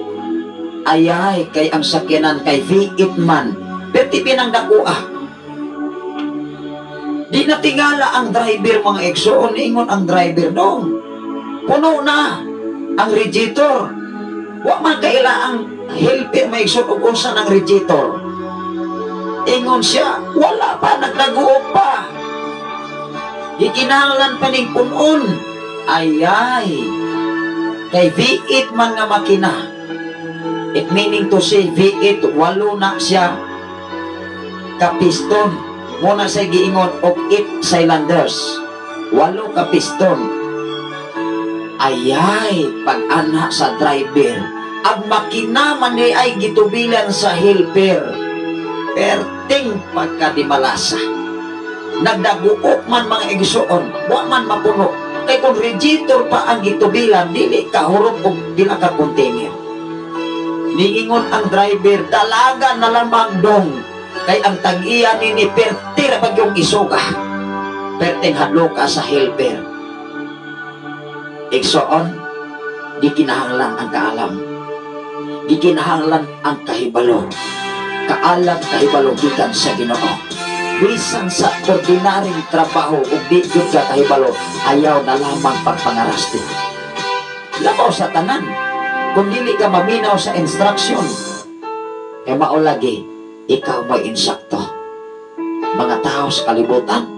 Ayay, kay ang sakyanan kay V8 man. Perti pinang dakuha. Di natingala ang driver, mga igsoon, ingon ang driver, dong, puno na ang radiator. Wa man kaila ang helper, maigsoon, og unsa ng radiator. Ingon siya, wala pa, naglaguok pa. Gikinahanglan pa ning punon. Ayay, kay V8 man nga makina. It meaning to say, V8, walo na siya ka piston. Muna sa giingon og 8 cylinders. Walo ka piston. Ayay, pag-ana sa driver, ang makina man ni ay gitubilan sa helper. Perting pagkadimalasa. Nagdaguok man, mga igsuon, wa man mapuno. Kay kung radiator pa ang gitubilan, dili ka hurot og pila ka container. Niingon ang driver, dalaga na lamang, dong. Kay ang tag-iya nini perti ra bagyong isuga. Perting hadloka sa helper. Igsoon, di kinahanglan ang kaalam. Di kinahanglan ang kahibalo. Kaalam, kahibalo gikan sa Ginoo. Bisan sa ordinaryong trabaho ug di gyud ka kahibalo, ayaw na lamang pagpangarasti. Labaw sa tanan, kung dili ka maminaw sa instruction, eh mao lagi, ikaw mo'y insakto. Mga tao sa kalibutan,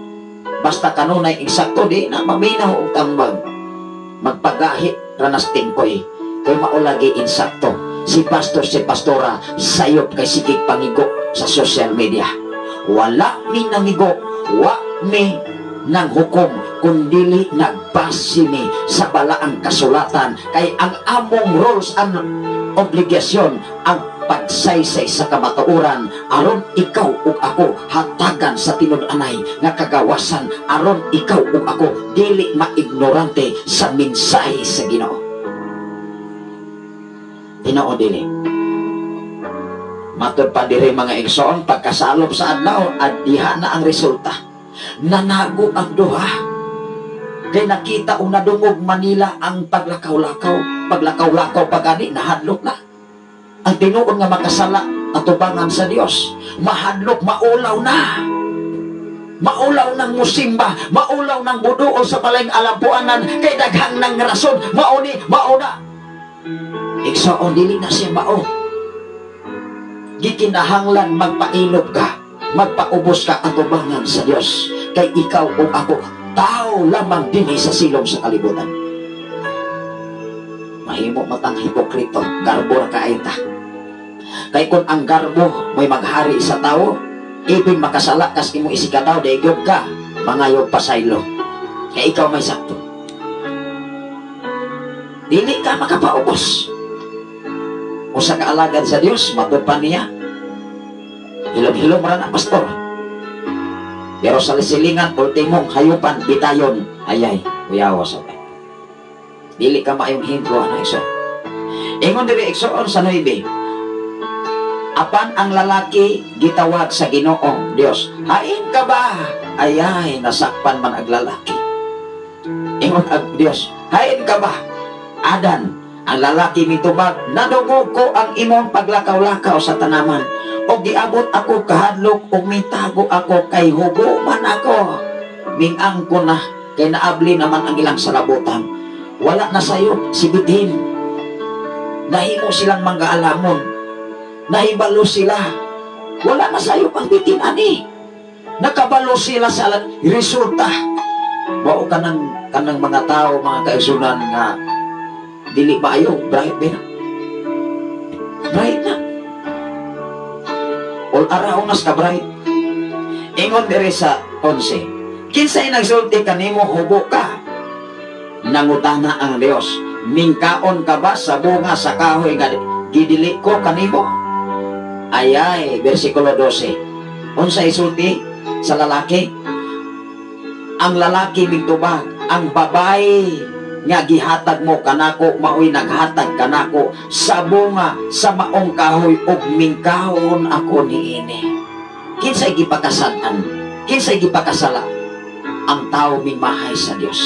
basta kanunay insakto, di na maminaw og tambag. Magpagahi ranas tingkoy, kay mao lagi insakto. Si pastor, si pastora, sayop kay sigig pangigo sa social media. Wala mi nangigo, wa mi nang hukom, kundili nagbase mi sa balaang kasulatan, kay ang among roles and obligasyon ang pagsaysay sa kamatuoran aron ikaw ug ako hatagan sa tinud-anay nga kagawasan, aron ikaw ug ako dili maignorante sa mensahe sa Ginoo. Tinuod dili? Matod pa diri, mga igsoon, pagkasalop sa adlaw at diha na ang resulta. Nanago ang duha. Kay nakita o nadungog Manila ang paglakaw-lakaw. Paglakaw-lakaw pa gani, nahadlok na. Ang tinuod nga makasala atubangan sa Dios. Mahadlok, maulaw na. Maulaw ng musimba, maulaw ng buduol sa balay alampuanan, kay daghang ng rason, mauni, mauna. Igsoon, dili na siya mao. Gikinahanglan magpailob ka, magpaubos ka atubangan sa Dios, kay ikaw ug ako tao lamang dinhi sa silong sa kalibutan. Mahimo matang hipokrito, garbo ra kaayo ta. Kay kung ang garbo may maghari sa tao, ibig makasala kas imo isikataw, daygyod ka, mangayog pasaylo. Kay ikaw may sakto. Dili ka makapaubos. Usa ka alagad sa Dios, matud pa niya. Hilom-hilom ra na pastor. Pero sa silingan, ultimong hayupan, bitayon, ayay, kuyawa sa ba. Dili ka maayong hintlo, ano igsoon. Ingon diri igsoon sa 9. Apan ang lalaki gitawag sa Ginoong Dios. Hain ka ba? Ayay, nasakpan man ang lalaki. Ingon ang Dios, hain ka ba? Adan, ang lalaki mitubag, nadungog ko ang imong paglakaw-lakaw sa tanaman. O giabot ako kahadlok o mitago ako kay hubo man ako. Mingang ko na, kay naabli naman ang ilang salabutan. Wala na sayo, si Bithin. Nahimo silang mangaalamon. Nahibalo sila. Wala na sayo pang bitin ani. Nakabalo sila sa resulta. Mao kanang mga tao, mga kaisunan nga dili maayo, bright ba na? Bright na. All araw mas ka bright. Ingon diri sa 11. Kinsay nagsulti kanimo hubo ka? Nangutana ang Dios. Mingkaon ka ba sa bunga sa kahoy nga gidili ko kanimo? Ayay, versikulo 12. Unsay sulti sa lalaki? Ang lalaki migtubag, ang babae nga gihatag mo kanako maoy naghatag kanako sa bunga sa maong kahoy ug mingkaon ako niini. Kinsay gipakasad-an? Kinsay gipakasala? Ang tao mingmahay sa Dios.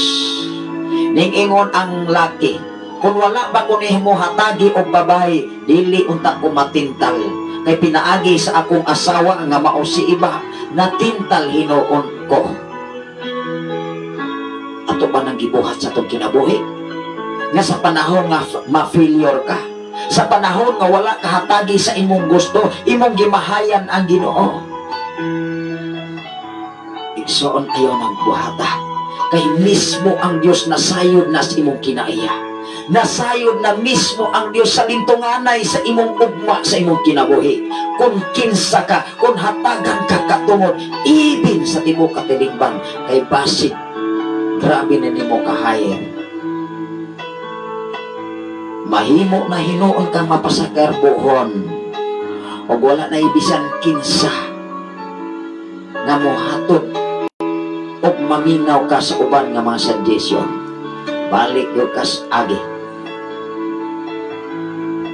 Ning-ingon ang laki, kung wala ba ko nimo hatagi og babae, dili unta ko matintal. Kay pinaagi sa akong asawa nga mao si iba, natintal hinuon ko. Ato ba nang gibuhat sa atong kinabuhi? Nga sa panahon nga ma-failure ka, sa panahon nga wala kahatagi sa imong gusto, imong gimahayan ang Ginoo. Igsoon ayaw ng buhata. Kay mismo ang Dios nasayod na sa imong kinaiya. Nasayod na mismo ang Dios sa lintunganay sa imong ugma sa imong kinabuhi. Kung kinsa ka, kung hatagan ka katungod, ibin sa tibuok katilingban, kay basig grabe na nimo kahayer. Mahimo na hinuon kang mapasagarbuhon og wala na ibisan kinsa nga mohatod og maminaw ka sa uban nga mga suggestion. Balik yo kas agi.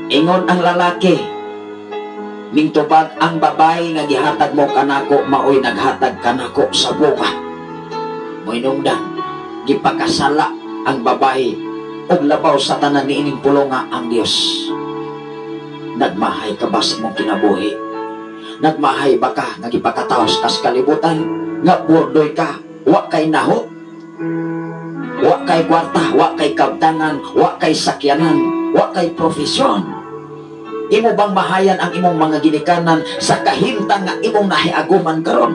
Ingon ang lalaki, mingtubag ang babae nga gihatag mo kanako maoy naghatag kanako sa bunga. Moinungdan, gipakasala ang babae og labaw sa tanan niining pulonga ang Dios. Nagmahay ka ba sa imong kinabuhi? Nagmahay ba ka nga gipakataos kas kalibutan? Nga burdoy ka, wa kay nahot, wa kay kwarta, wa kay kabtangan, wa kay sakyanan, wa kay profesyon. Imo bang mahayan ang imong mga ginikanan sa kahimtang nga imong nahiaguman karon?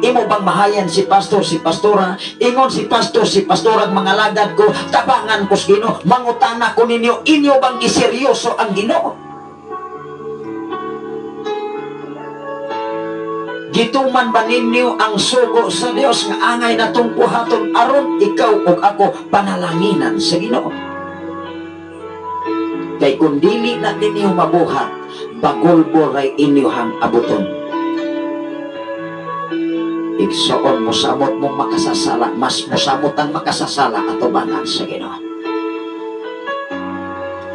Imo bang mahayan si pastor, si pastora? Ingon si pastor, si pastora, mga lagad ko, tabangan ko sa Ginoo, mangutana ko ninyo, inyo bang giseryoso ang Ginoo? Gituman ba ninyo ang sugo sa Dios nga angay natong buhaton aron ikaw ug ako panalanginan sa Ginoo? Kay kung dili na ninyo mabuhat, bagulbo ray inyohang abuton. Igsoon mosamot mong makasasala, mas mosamot ang makasasala atubangan sa Ginoo.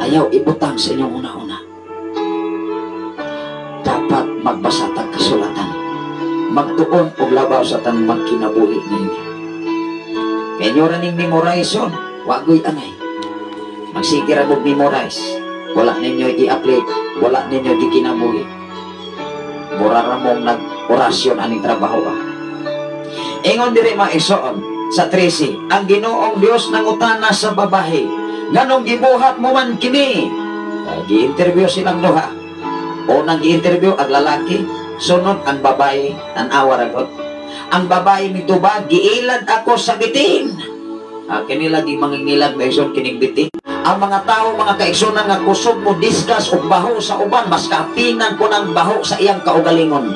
Ayaw ibutang sa inyong una-una. Dapat magbasa tag kasulatan, magtuon og labaw sa tanang kinabuhi ninyo. Kay inyo ra ning memorization, wagoy angay. Magsige ra og memorize, wala ninyo i-apply, wala ninyo gikinabuhi. Mura ra mong nag-orasyon aning trabaho ba. Ingon diri mga igsoon sa 13, ang Ginoong Dios nangutana sa babae, nganong gibuhat mo man kini? Gi-interview silang duha. Unang gi-interview ang lalaki, sunod ang babae, tan-awa ra gud. Ang babae mitubag, "Giilad ako sa bitin." Ah, kini lagi mangingilag, maigsoon, kining bitin. Ang mga tao, mga kaigsunan, nga kusog mo discuss og baho sa uban, mas kapinan ko ng baho sa iyang kaugalingon.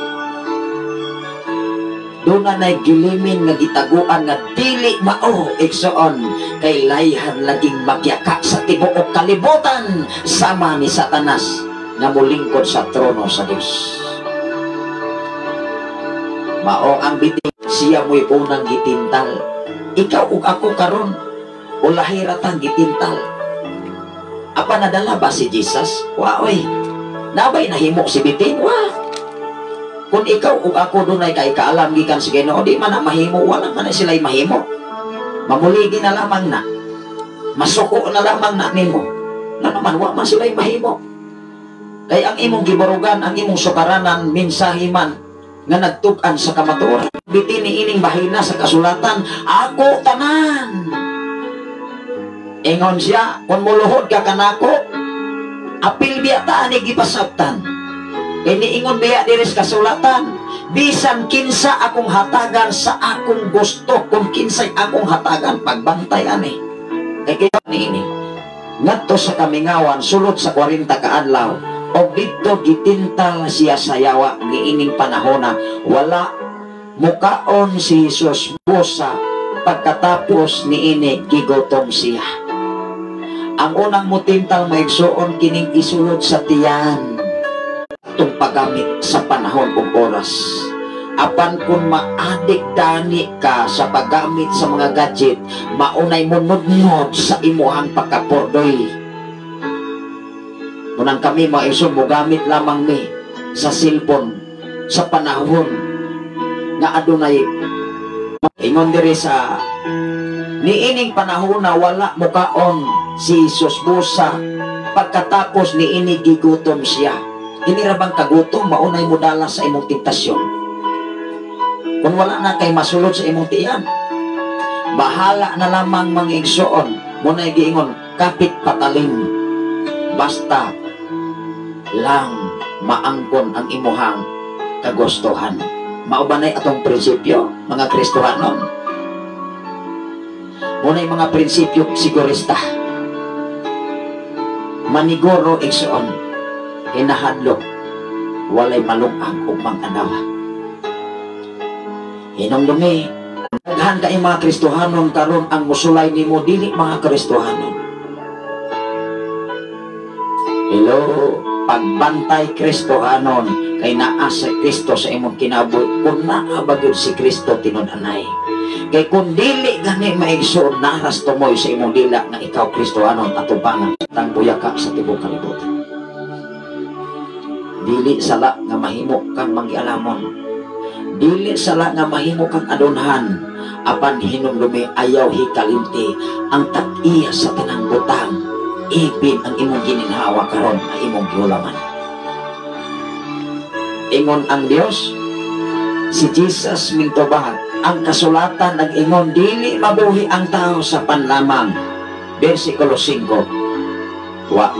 Doon na na'y gilimin nga gitaguan nga dili mao, igsoon, kay layhan laging magyaka sa tibuok kalibutan sama ni Satanas nga mulingkod sa trono sa Dios. Mao ang bitin, siya mo'y unang gitintal. Ikaw ug ako karon ulahi ra tang gitintal. Apa nadala ba si Jesus? Wa oy. Nabay nahimo si bitin? Wa. Kung ikaw ug ako dunay kay kaalam gikan sa Ginoo, di man na mahimo, wala man na sila'y mahimo. Mamuligi na lamang na. Masuko na lamang na nimo. Nga naman, wa man sila'y mahimo. Kay ang imong gibarugan, ang imong sukaranan, mensahe man nga nagtug-an sa kamatuoran. Bitin ni ining bahina sa kasulatan, "Ako tanan." Ingon siya, "Kung muluhod ka kanako, apil biya ta ani gipasabtan. Kay niingon biya diri sa kasulatan, bisan kinsa akong hatagan sa akong gusto, kung kinsay akong hatagan, pagbantay ani." Kay kaya niini. Ngadto sa kamingawan, sulod sa 40 ka adlaw, og didto gitintal siya sa yawa. Niining panahona, wala mukaon si Jesus busa pagkatapos niini gigutom siya. Ang unang mutintal, maigsuon, kining isulod sa tiyan itong paggamit sa panahon ug oras. Apan kung maadik dani ka sa paggamit sa mga gadget, maunay munudnod sa imuhang pagkapordoy. Munang kami, mga igsoon, mogamit lamang mi sa cellphone sa panahon nga adunay. Ingon diri sa niining panahon na wala mukaon si Jesus busa pagkatapos niini gigutom siya. Kini ra bang kagutom maunay mo dala sa imong tentasyon? Kung wala na kay masulod sa imong tiyan. Bahala na lamang, mga igsoon, muna'y giingon, kapit patalim. Basta lang maangkon ang imuhang kagustuhan. Mao ba na'y atong prinsipyo, mga Kristohanon? Muna'y mga prinsipyo sigurista. Maniguro, igsoon, hinahadlok, walay malungag ug mang-anawa. Hinumdumi, daghan kay mga Kristohanon karon ang musulay nimo dili mga Kristohanon. Hello, pagbantay, Kristohanon, kay naa sa Kristo sa imong kinabuhi kung naa ba gyud si Kristo tinud-anay. Kay kung dili gani, maigsoon, naras tumoy sa imong dila nga ikaw Kristohanon atubangan tang buyaka sa tibuok kalibutan. Dili sala nga mahimo kang manggialamon. Dili sala nga mahimo kang adunhan. Apan hinumdumi, ayaw hikalimti ang tag-iya sa tanang butang. Ibin ang imong gininhawa karon nga imong giulaman. Ingon ang Dios, si Jesus mintubag, ang kasulatan nag-ingon, dili mabuhi ang tao sa pan lamang. Versikulo 5. Wa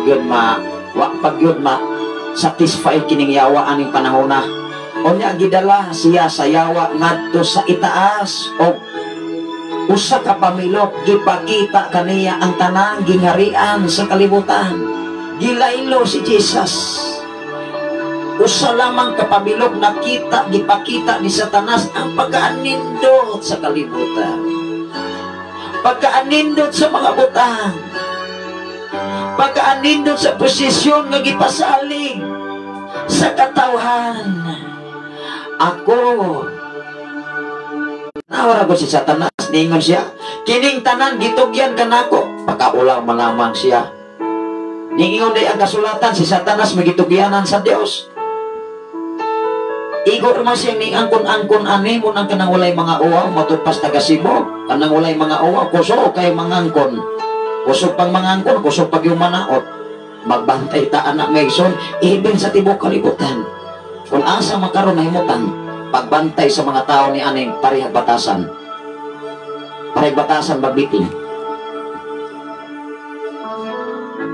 pag yun ma satisfy kining yawa aning panahona. Unya gidala siya sa yawa ngadto sa itaas og usa ka pamilok gipakita kaniya ang tanang gingharian sa kalibutan. Gilaylo si Jesus. Usa lamang ka pamilok nakita, gipakita ni Satanas ang pagkaanindot sa kalibutan. Pagkaanindot sa mga butang. Pagkaanindot sa posisyon nga gipasalig sa katawhan. Ako, nawara ko si Satanas, ningon siya, "Kining tanan gitugyan kanako." Pakaulaw man lamang siya. Ningon day ang kasulatan, si Satanas magitugyanan sa Dios. Igo naman siya ni angkon-angkon ani mo nang kanang walay mga uwaw, matud pas taga Cebu, kanang walay mga uwaw, kusog kay mangangkon. Kusog pang mangangkon, kusog pag yung manaot. Magbantay ta anak, Mason, ibin sa tibok kalibutan. Kung asa makaron nahimutan, pagbantay sa mga tao ni aning parehag batasan. Parehag batasan magbitin.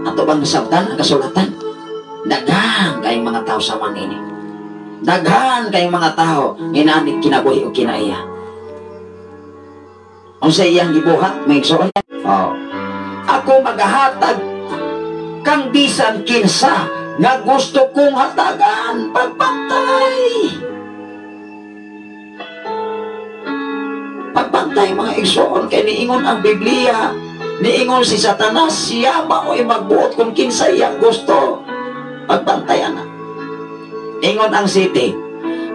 Ato bang nasabtan ang kasulatan? Daghan kayong mga tao sa manini. Daghan kayong mga tao nginanig kinabuhi o kinaiya. Unsa iyang gibuhat, may igsoon? Oh. Ako magahatag kang bisan kinsa nga gusto kong hatagan pagbantay. Pagbantay mga igsoon kay niingon ang Biblia, niingon si Satanas siya mao'y magbuot kung kinsa iyang gusto. Pagbantay ana. Ingon ang city,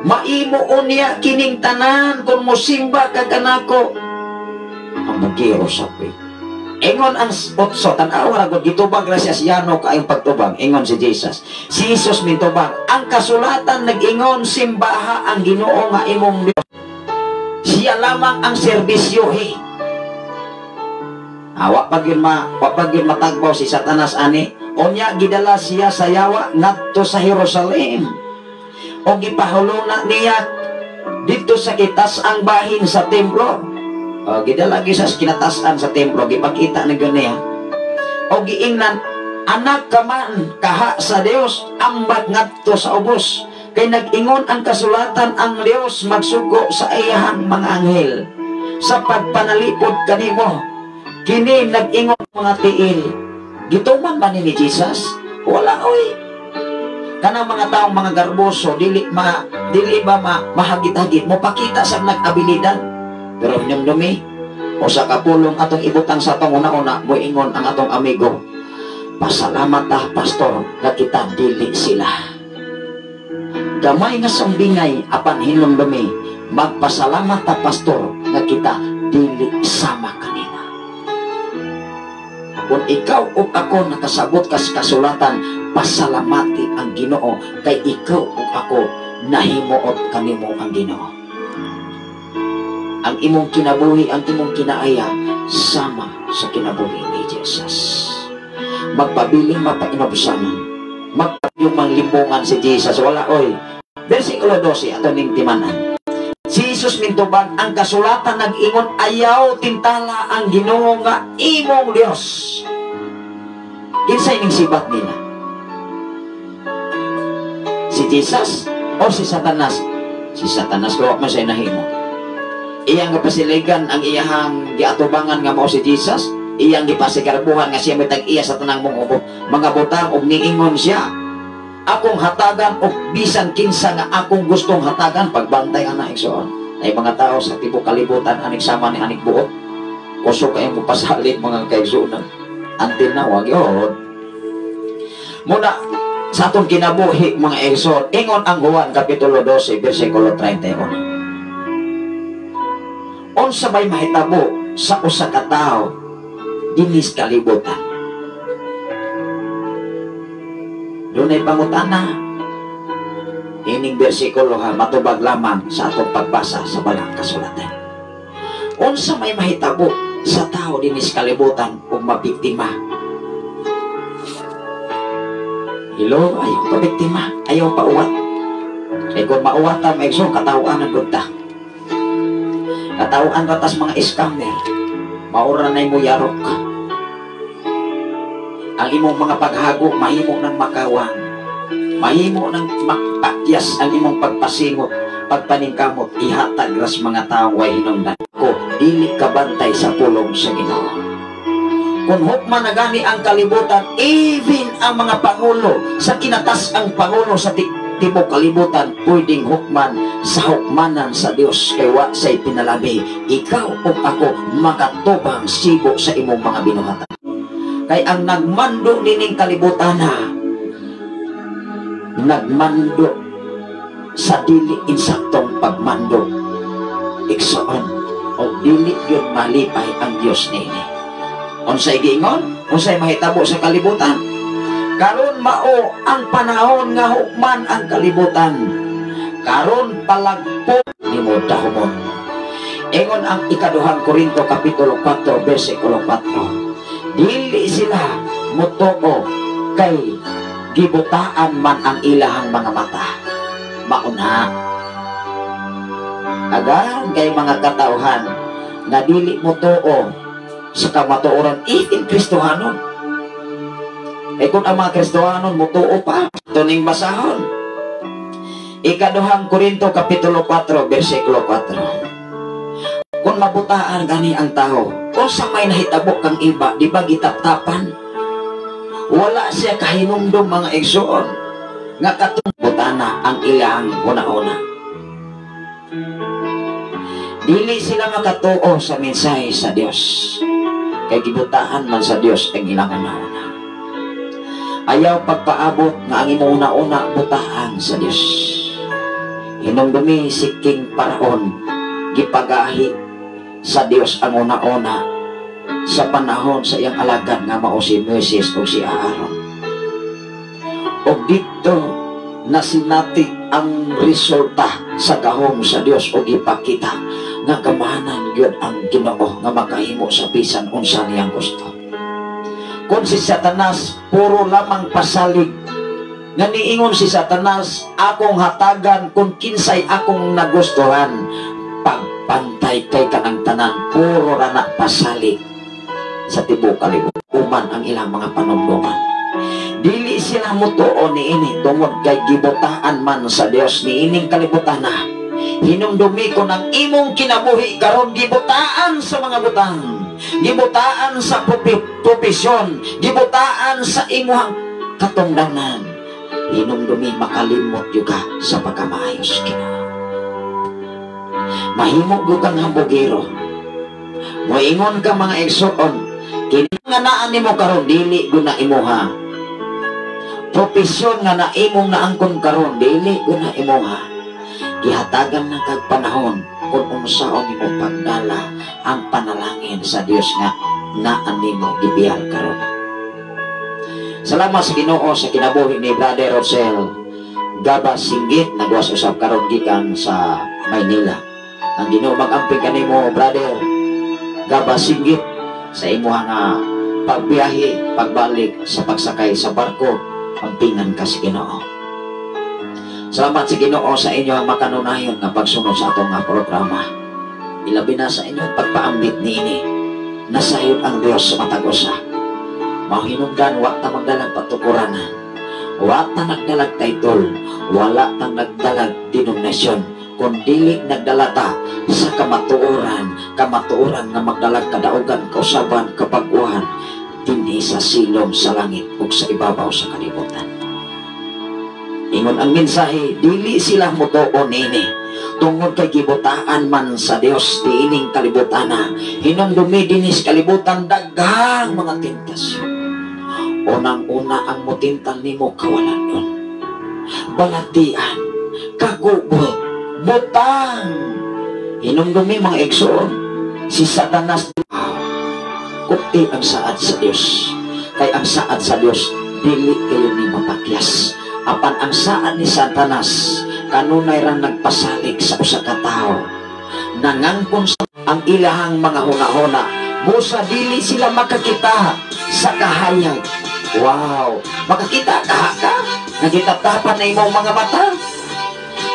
maimo niya kining tanan kung mosimba ka kanako. Ang bugiro sa pre. Ingon ang otso, tan-awa ra gud gitubag ra siya siyano kaayong pagtubag. Ingon si Jesus. Si Jesus mintubag, ang kasulatan nag-ingon simbaha ang Ginoo nga imong Dios. Siya lamang ang serbisyohe. Wa pa gyud matagbaw si Satanas ani. Unya gidala siya sa yawa ngadto sa Jerusalem. O gipahuluna niya dito sa kitas-ang bahin sa templo. O gidala gyud sa kinatasan sa templo, gipakita na gyud niya. O giingnan, anak ka man kaha sa Dios, ambat ngadto sa ubos. Kay nag-ingon ang kasulatan ang Dios magsugo sa iyang mga anghel sa pagpanalipod kanimo. Kini nag-ingon mga tiil. Gituman ba ni Jesus? Wala oy. Kanang mga taong mga garboso dili ba mahagit-hagit mo pakita sa nag-abilidad. Pero hinumdumi usa ka pulong atong ibutang sa atong una-una moingon ang atong amigo. Pasalamat ta pastor nga kita dili sila. Gamay nga sambingay apan hinumdumi magpasalamat ta pastor nga kita dili sama kanila. Kung ikaw o ako nakasabot kas kasulatan, pasalamati ang Ginoo kay ikaw o ako nahimuot kanimo ang Ginoo. Ang imong kinabuhi, ang imong kinaaya sama sa kinabuhi ni Jesus. Magpabiling mapainobsanan, magpabiling manglimbungan si Jesus. Wala oy. Versikulo 12 ato ning timanan. Si Jesus mintubag, ang kasulatan nag-ingon ayaw tintala ang Ginoo nga imong Dios. Kinsay ning sibat nila? Si Jesus o si Satanas? Si Satanas ko man say nahimo. Iyang gipasiligan ang iyahang giatubangan nga mao si Jesus, iyang gipasigarbuhan nga siya may tag-iya sa tanang mga butang ug niingon siya, akong hatagan og bisan kinsa nga akong gustong hatagan. Pagbantay ana igsoon. Ay mga tao sa tibok kalibutan anig sama ni anig buot. Kusog kayong mupasalit mga kaigsuonan. Until now wag yun. Muna sa atong kinabuhi mga igsoon, ingon ang Juan kapitulo 12 bersikulo 31. Unsa may mahitabo sa usa ka tawo dinis kalibutan? Dunay pangutana. Ining bersikulo ha matubag lamang sa atong pagbasa sa balang kasulatan. Unsa may mahitabo sa tao dinis kalibutan ug mabiktima? Hello, ayaw pa biktima, ayaw pa uwat. Kay kung mauwat ta, maigsoon katawaan ang gud ta. Katawaan ratas mga scammer. Maura na mo yarok. Ang imong mga paghago mahimo ng makawang, mahimo ng makpakyas ang imong pagpasingot, pagpaningkamot, ihatag ras mga taong way hinungdan ko, dili kabantay sa pulong sa Ginoo. Kung hukman na gani ang kalibutan, even ang mga pangulo, sa kinatas ang pangulo sa tibok kalibutan, pwedeng hukman sa hukmanan sa Dios kay wa say pinalabi. Ikaw o ako makatubang sibo sa imong mga binuhatan. Kay ang nagmando nining kalibutan na nagmando sa dili insaktong pagmando, igsoon o dili yun malipay ang Dios nini. Unsay giingon, unsay mahitabo sa kalibutan? Karon mao ang panahon nga hukman ang kalibutan. Karon palagpo nimo dahumon. Ingon ang ikaduhang Korinto kapitulo 4 bersikulo 4. Dili sila mutuo kay gibutaan man ang ilahang mga mata. Mauna. Agan kay mga katauhan nga dili mutuo sa kamatuoran, even Kristohanon. Eh kung ang mga Kristohanon mutuo pa, tuning basahon. Ikaduhang Korinto Kapitulo 4, versikulo 4. Kung mabutaan gani ang tao, kung sa may nahitabo kang iba, di ba gitaptapan? Wala siya kahinumdum mga igsoon nga katong butana ang ilang una-una. Dili sila makatuo sa mensahe sa Dios. Kay gibutaan man sa Dios ang ilang una-una. Ayaw pagpaabot nga ang imong una-una butaan sa Dios. Hinumdumi si King Paraon, gipagahi sa Dios ang una-una sa panahon sa iyang alagad nga mao si Moises o si Aaron. Og dito nasinati ang resulta sa gahom sa Dios o gipakita nga kamahanan gyud ang Ginoo nga makahimo sa bisan unsa niyang gusto. Kung si Satanas puro lamang pasalig nga niingon si Satanas, akong hatagan kung kinsay akong nagustuhan, pagpantay kay kanang tanan puro ra na pasalig sa tibuok kalibutan. Uman ang ilang mga panumduman. Dili sila mutuo niini tungod kay gibutaan man sa Dios niining kalibutan na. Hinumdumi ko ng imong kinabuhi karon gibutaan sa mga butang, gibutaan sa profesyon, gibutaan sa imuhang katungdanan. Hinumdumi makalimot gyud ka sa pagkamaayos Ginoo. Mahimo gyud kang hambugero. Moingon ka mga igsoon, kini nga naa nimo karon dili gyud na imuha. Profesyon nga na imong naangkon karon dili gyud na imuha. Gihatagan na kag panahon kung unsaon nimo pagdala ang panalangin sa Dios nga naa nimo gibiyal karon. Salamat sa Ginoo sa kinabuhi ni Brother Rosel Gaba Singgit, nagwas usab karon gikan sa Maynila. Ang Ginoo mag-amping kanimo, Brother Gaba Singgit, sa imuha nga pagbiyahe, pagbalik sa pagsakay sa barko, ampingan ka sa Ginoo. Salamat sa Ginoo sa inyo ang makanunayon nga pagsunod sa atong nga programa. Ilabi na sa inyong pagpaambit niini. Nasayod ang Dios sa matag usa. Mahinungdan wa ta magdalag patukuranan. Wa ta nagdalag title, wala ta nagdalag denominasyon, kun dili nagdala ta sa kamatuoran, kamatuoran nga magdalag kadaugan, kausaban, kapag-uhan dinhi sa silom sa langit ug sa ibabaw sa kalibutan. Ingon ang mensahe, dili sila mutuo niini tungod kay gibutaan man sa Dios diining kalibutana. Hinumdumi dinhi sa kalibutan daghang mga tentasyon. Unang-una ang mutintal nimo kawalan, balatian, kagubot, butang. Hinumdumi mga igsoon, si Satanas kuti ang saad sa Dios. Kay ang saad sa Dios dili kayo ni mapakyas. Apan ang saad ni Satanas kanunay ra nagpasalig sa usa ka tawo. Nangangkon sa ang ilahang mga hunahuna, busa dili sila makakita sa kahayag. Wow, makakita ka ka nagitaptapan na imong mga mata.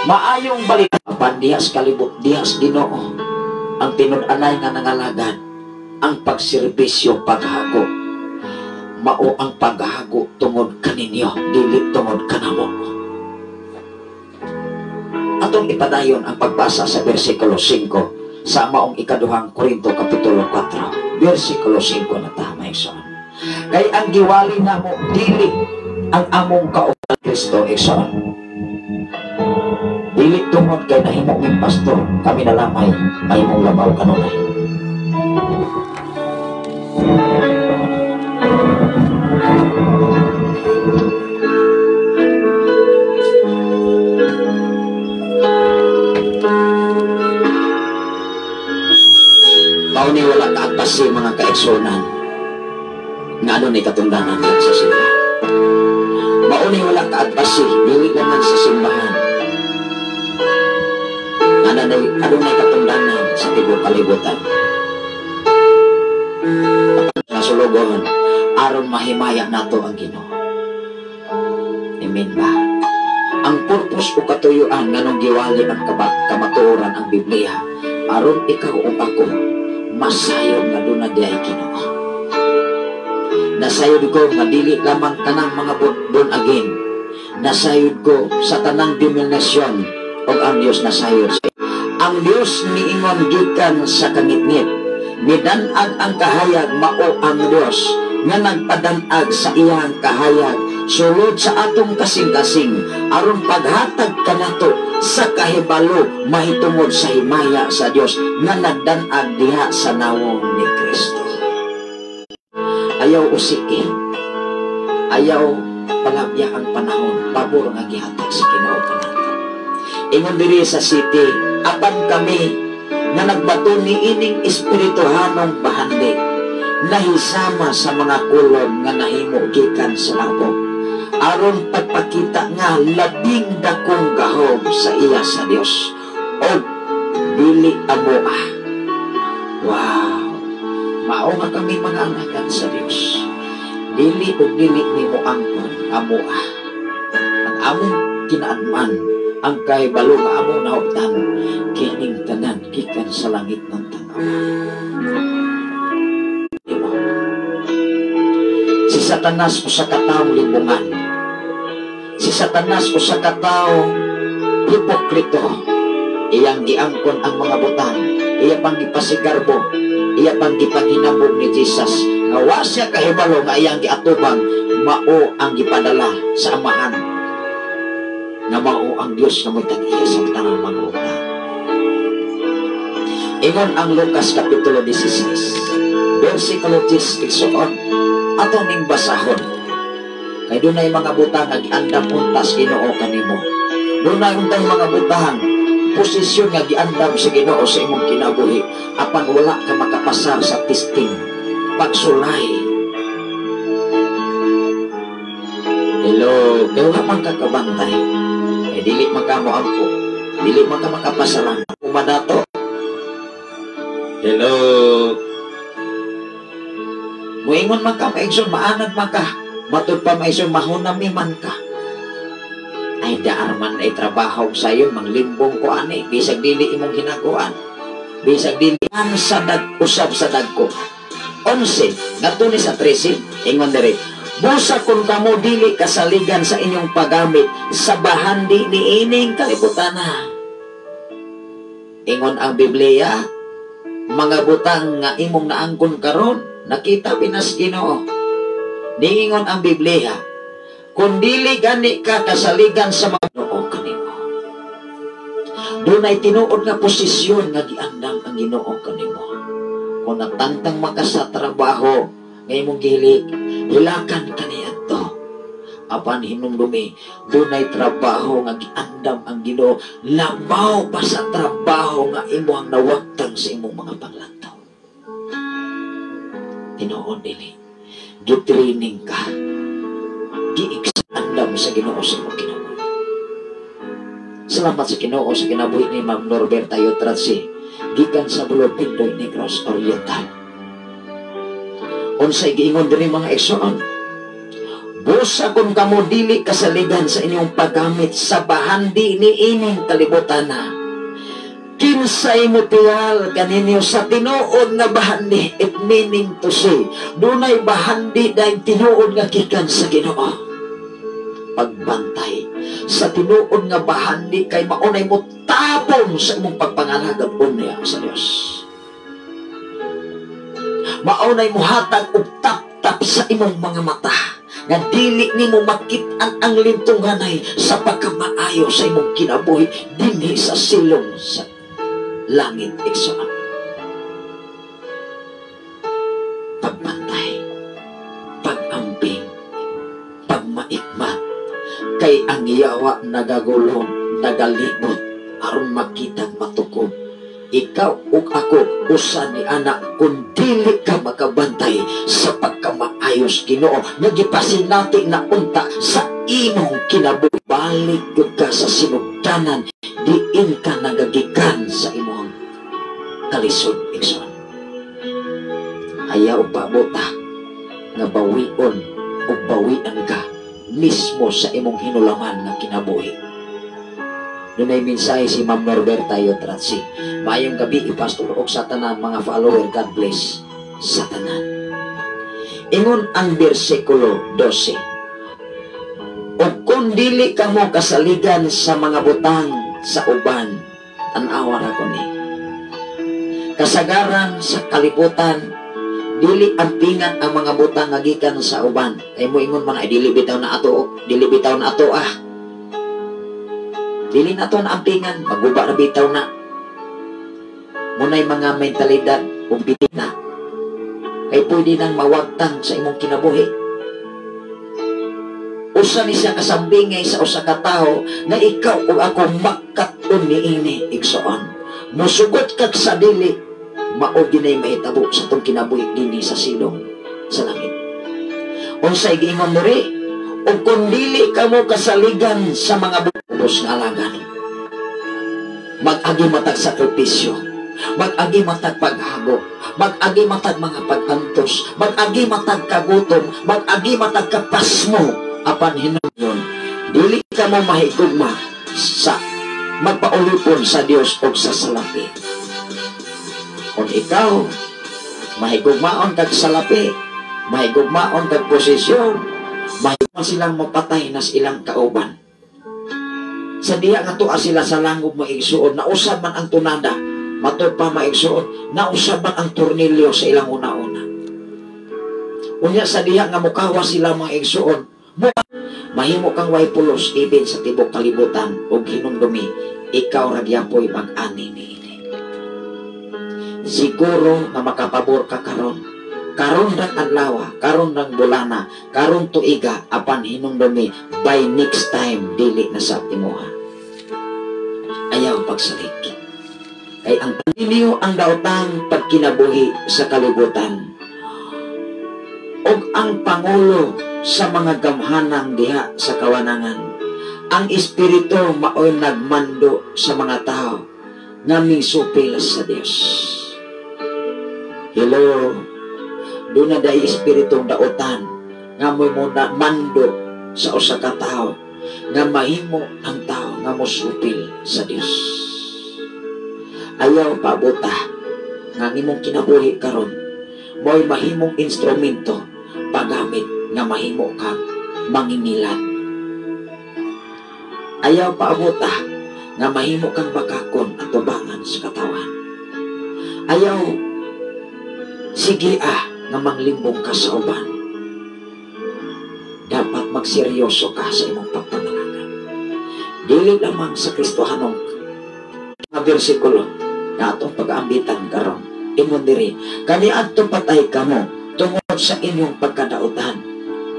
Maayong balita apan diha sa kalibot, diha sa Ginoo ang tinud-anay nga nangalagad ang pagserbisyo paghago. Mao ang paghago tungod kaninyo, dili tungod kanamo. Atong ipadayon ang pagbasa sa versikulo 5 sa maong ikaduhang Korinto Kapitulo 4, versikulo 5 na tama igsoon. Kay ang giwali namo dili ang among kauban Kristo igsoon. Dili tungod kay nahimo ming pastor, kami na lamay mahimong labaw kanunay. Mao ni wala kaagpasi mga kaigsunan nga ano ni katungdanan sa simbahan. Mao ni wala kaagpasi dili naman sa simbahan. Adunay katungdanan sa tibuok kalibutan. Nasulugon aron mahimaya nato ang Ginoo. Amen ba? Ang purpose o katuyuan nganong giwali ang kamatuoran ang Biblia aron ikaw o ako masayon nga duna diay Ginoo. Nasayod ko nga dili lamang tanang mga born again. Nasayod ko sa tanang denominasyon ug ang Dios nasayod. Ang Dios niingon gikan sa kangitngit, "Midan-ag ang kahayag." Mao ang Dios nga nagpadan-ag sa iyang kahayag sulod sa atong kasing-kasing aron paghatag kanato sa kahibalo mahitungod sa himaya sa Dios nga nagdan-ag diha sa nawong ni Kristo. Ayaw usiki. Ayaw palabya ang panahon, pabor nga gihatag sa Ginoo kanato. Ingon diri sa city, apan kami nga nagbaton ni ining espirituhanong bahandi nahisama sa mga kolon nga nahimo gikan sa labog aron pagpakita nga labing dakong gahom sa iya sa Dios og dili amoa. Wow! Mao nga kami mga anakan sa Dios. Dili og dili nimo angkon amoa. Ang among kinaadman, ang kahibalo nga among nahuptan, kining tanan gikan sa langit ng tanaw. Imo. Si Satanas usa ka taong libungan. Si Satanas usa ka taong hipokrito. Iyang giangkon ang mga butang, iya pang gipasigarbo, iya pang gipaginabog ni Jesus. Nga wa siya kahibalo nga iyang giatubang mao ang gipadala sa Amahan. Nga mao ang Dios nga mo'y tag-iya sa tanang mga butang. Ingon ang Lucas Kapitulo 16, versikulo 10, igsoon, ato ning basahon. Kay dunay mga butang nga giandam untas Ginoo kanimo. Dunay untay mga butang, posisyon nga giandam sa Ginoo sa imong kinabuhi apan wala ka makapasar sa testing, pagsulay. Hello, kay wala man ka kabantay. Kay dili man ka moampo, dili man ka makapasalamat. Umadato. Hello. Muingon man ka, maigsoon, maanad man ka. Matud pa, maigsoon, mahunami man ka. Ay, daar man ay trabaho sayo, manglimbong ko ani, bisag dili imong ginaguan. Bisag dili ang sa dag, usab sa dagko. 11, ngadto ni sa 13, ingon diri. Busa kung kamo dili kasaligan sa inyong paggamit sa bahandi ni ining kalibutana. Ingon ang Biblia, mga butang nga imong naangkon karon, nakita binas Ginoo. Niingon ang Biblia, kung dili gani ka kasaligan sa mga Ginoo kanimo. Dunay tinuod nga posisyon nga giandam ang Ginoo kanimo. Kung natangtang maka sa trabaho nga imong gihilik, hilakan kaniadto. Apan hinumdumi, dunay trabaho nga giandam ang Ginoo, labaw pa sa trabaho nga imong nawagtang sa imong mga panglantaw. Tinuod dili, gitraining ka, giiksa-andam sa Ginoo sa imong kinabuhi. Salamat sa Ginoo sa kinabuhi ni Ma'am Norberta Yotratsi, gikan sa Bulod Pindoy, Negros Oriental. Unsay giingon diri mga igsoon? Busa kung kamo dili kasaligan sa inyong paggamit sa bahandi ni ining kalibutan na. Kinsay mo tiyal kaninyo sa tinuod nga bahandi, it meaning to say, dunay bahandi dahil tinuod nga gikan sa Ginoo. Pagbantay sa tinuod nga bahandi kay maunay mo tapon sa imong pagpangalagad unya sa Dios. Maunay mo hatag og tap-tap sa imong mga mata nga dili nimo makit-an ang lintunghanay sa pagkamaayo sa imong kinabuhi dinhi sa silong sa langit, igsoon. Pagbantay, pag-amping, pagmaikmat, kay ang yawa nagagulong, nagalibot, aron makitang matukob. Ikaw ug ako usa ni anak kung dili ka makabantay sa pagkamaayos Ginoo nga gipasinati na unta sa imong kinabuhi. Balik gyud ka sa sinugdanan, diin ka nagagikan sa imong kalisod, igsoon. Ayaw pabuta nga bawion o bawian ka mismo sa imong hinulaman nga kinabuhi. Dunay mensahe si Ma'am Norberta Yotratsi. Maayong gabi, ipastor og sa tanan mga follower. God bless sa tanan. Ingon ang bersikulo 12. O kung dili kamo kasaligan sa mga butang sa uban, tan-awa ra ko ni. Kasagaran sa kalibutan, dili ampingan ang mga butang nga gikan sa uban. Kay mo ingon man ay dili bitaw na ato, dili bitaw na ato ah. Dili na to na ampingan, maguba ra bitaw na. Munay mga mentalidad ug na. Kay pwede nang mawagtang sa imong kinabuhi. Usa ni siya kasambingay sa usa ka tawo nga ikaw ug ako makat-on niini, igsoon. Musugot kag sa dili, mao ginay mahitabo sa atong kinabuhi dinhi sa silong sa langit. Unsay giingon diri? Ug kung dili kamo kasaligan sa mga bubos nga alagan, mag-agi matag sakripisyo, mag-agi matag paghago, mag-agi matag mga pag-antos, mag-agi matag kagutom, mag-agi matag kapasmo, apan hinuon, dili kamo mahigugma sa magpaulipon sa Dios og sa salapi. Kung ikaw mahigugmaon kag salapi, mahigugmaon kag posisyon, mahigugma silang mapatay nas ilang kauban. Sa diha nga tuwa sila sa langob, maigsuon, nausab man ang tunada, matod pa maigsuon, nausab man ang tornilyo sa ilang una-una. Unya sa diha nga mukawa sila mga igsuon, mahimo kang way pulos ibin sa tibok kalibutan ug hinumdumi ikaw ra gyapoy mag-ani niini. Siguro nga makapabor ka karon. Karon rang adlaw, karon rang bulana, karon tuiga, apan hinumdumi by next time dili na sa imuha. Ayaw pagsalig. Kay ang ninyo ang daotang pagkinabuhi sa kalibutan. Og ang pangulo sa mga gamhanang diha sa kawanangan, ang espiritu maoy nagmando sa mga tao nga misupil sa Dios. Hello, doon na dahil espiritong daotan nga mo'y muna mando sa usa ka tawo nga mahimo ang tao nga mosupil sa Dios. Ayaw pabuta nga ang imong kinabuhi karon mo'y mahimong instrumento paggamit nga mahimo kang mangingilan. Ayaw paabota nga mahimo kang bakakon at tubangan sa katawan. Ayaw sige nga manglimbong ka sa uban. Dapat magseryoso ka sa imong pagpangalaga. Dili lamang sa Kristohanong mga bersikulo na atong pag-aambitan karon. Ingon diri, kaniadto patay kamo tungod sa inyong pagkadautan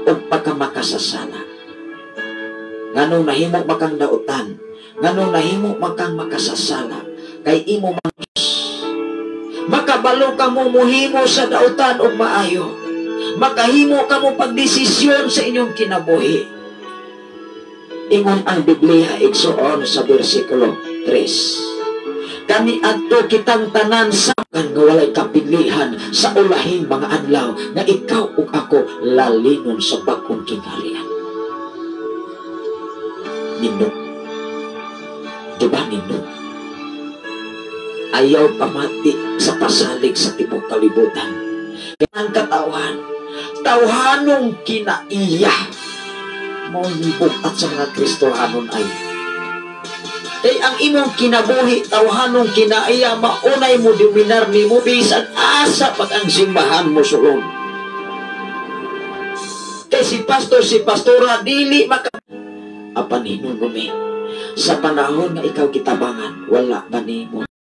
o pagkamakasasala. Nganong nahimo makang dautan, nganong nahimo makang makasasala, kay imo man makabalo ka mo muhimo sa dautan og maayo. Makahimo ka mo pagdesisyon sa inyong kinabuhi. Ingon ang Biblia igsuon sa bersikulo 3. Kaniadto kitang tanan sa nga walay kapilihan sa ulahing mga adlaw nga ikaw ug ako lalinon sa bag-ong kingharian. Nindot. Diba nindot? Ayaw pamati sa pasalig sa tibok kalibutan. Ang katawan, tawhanong kinaiya, maong at sa mga Kristohanon ay. Kay ang imong kinabuhi, tawhanong kinaiya, maunay mo dominar nimo bisan asa pag ang simbahan mo sulod. Kay si pastor, si pastora, dili maka apan hinunumi sa panahon nga ikaw kitabangan, wala ba nimo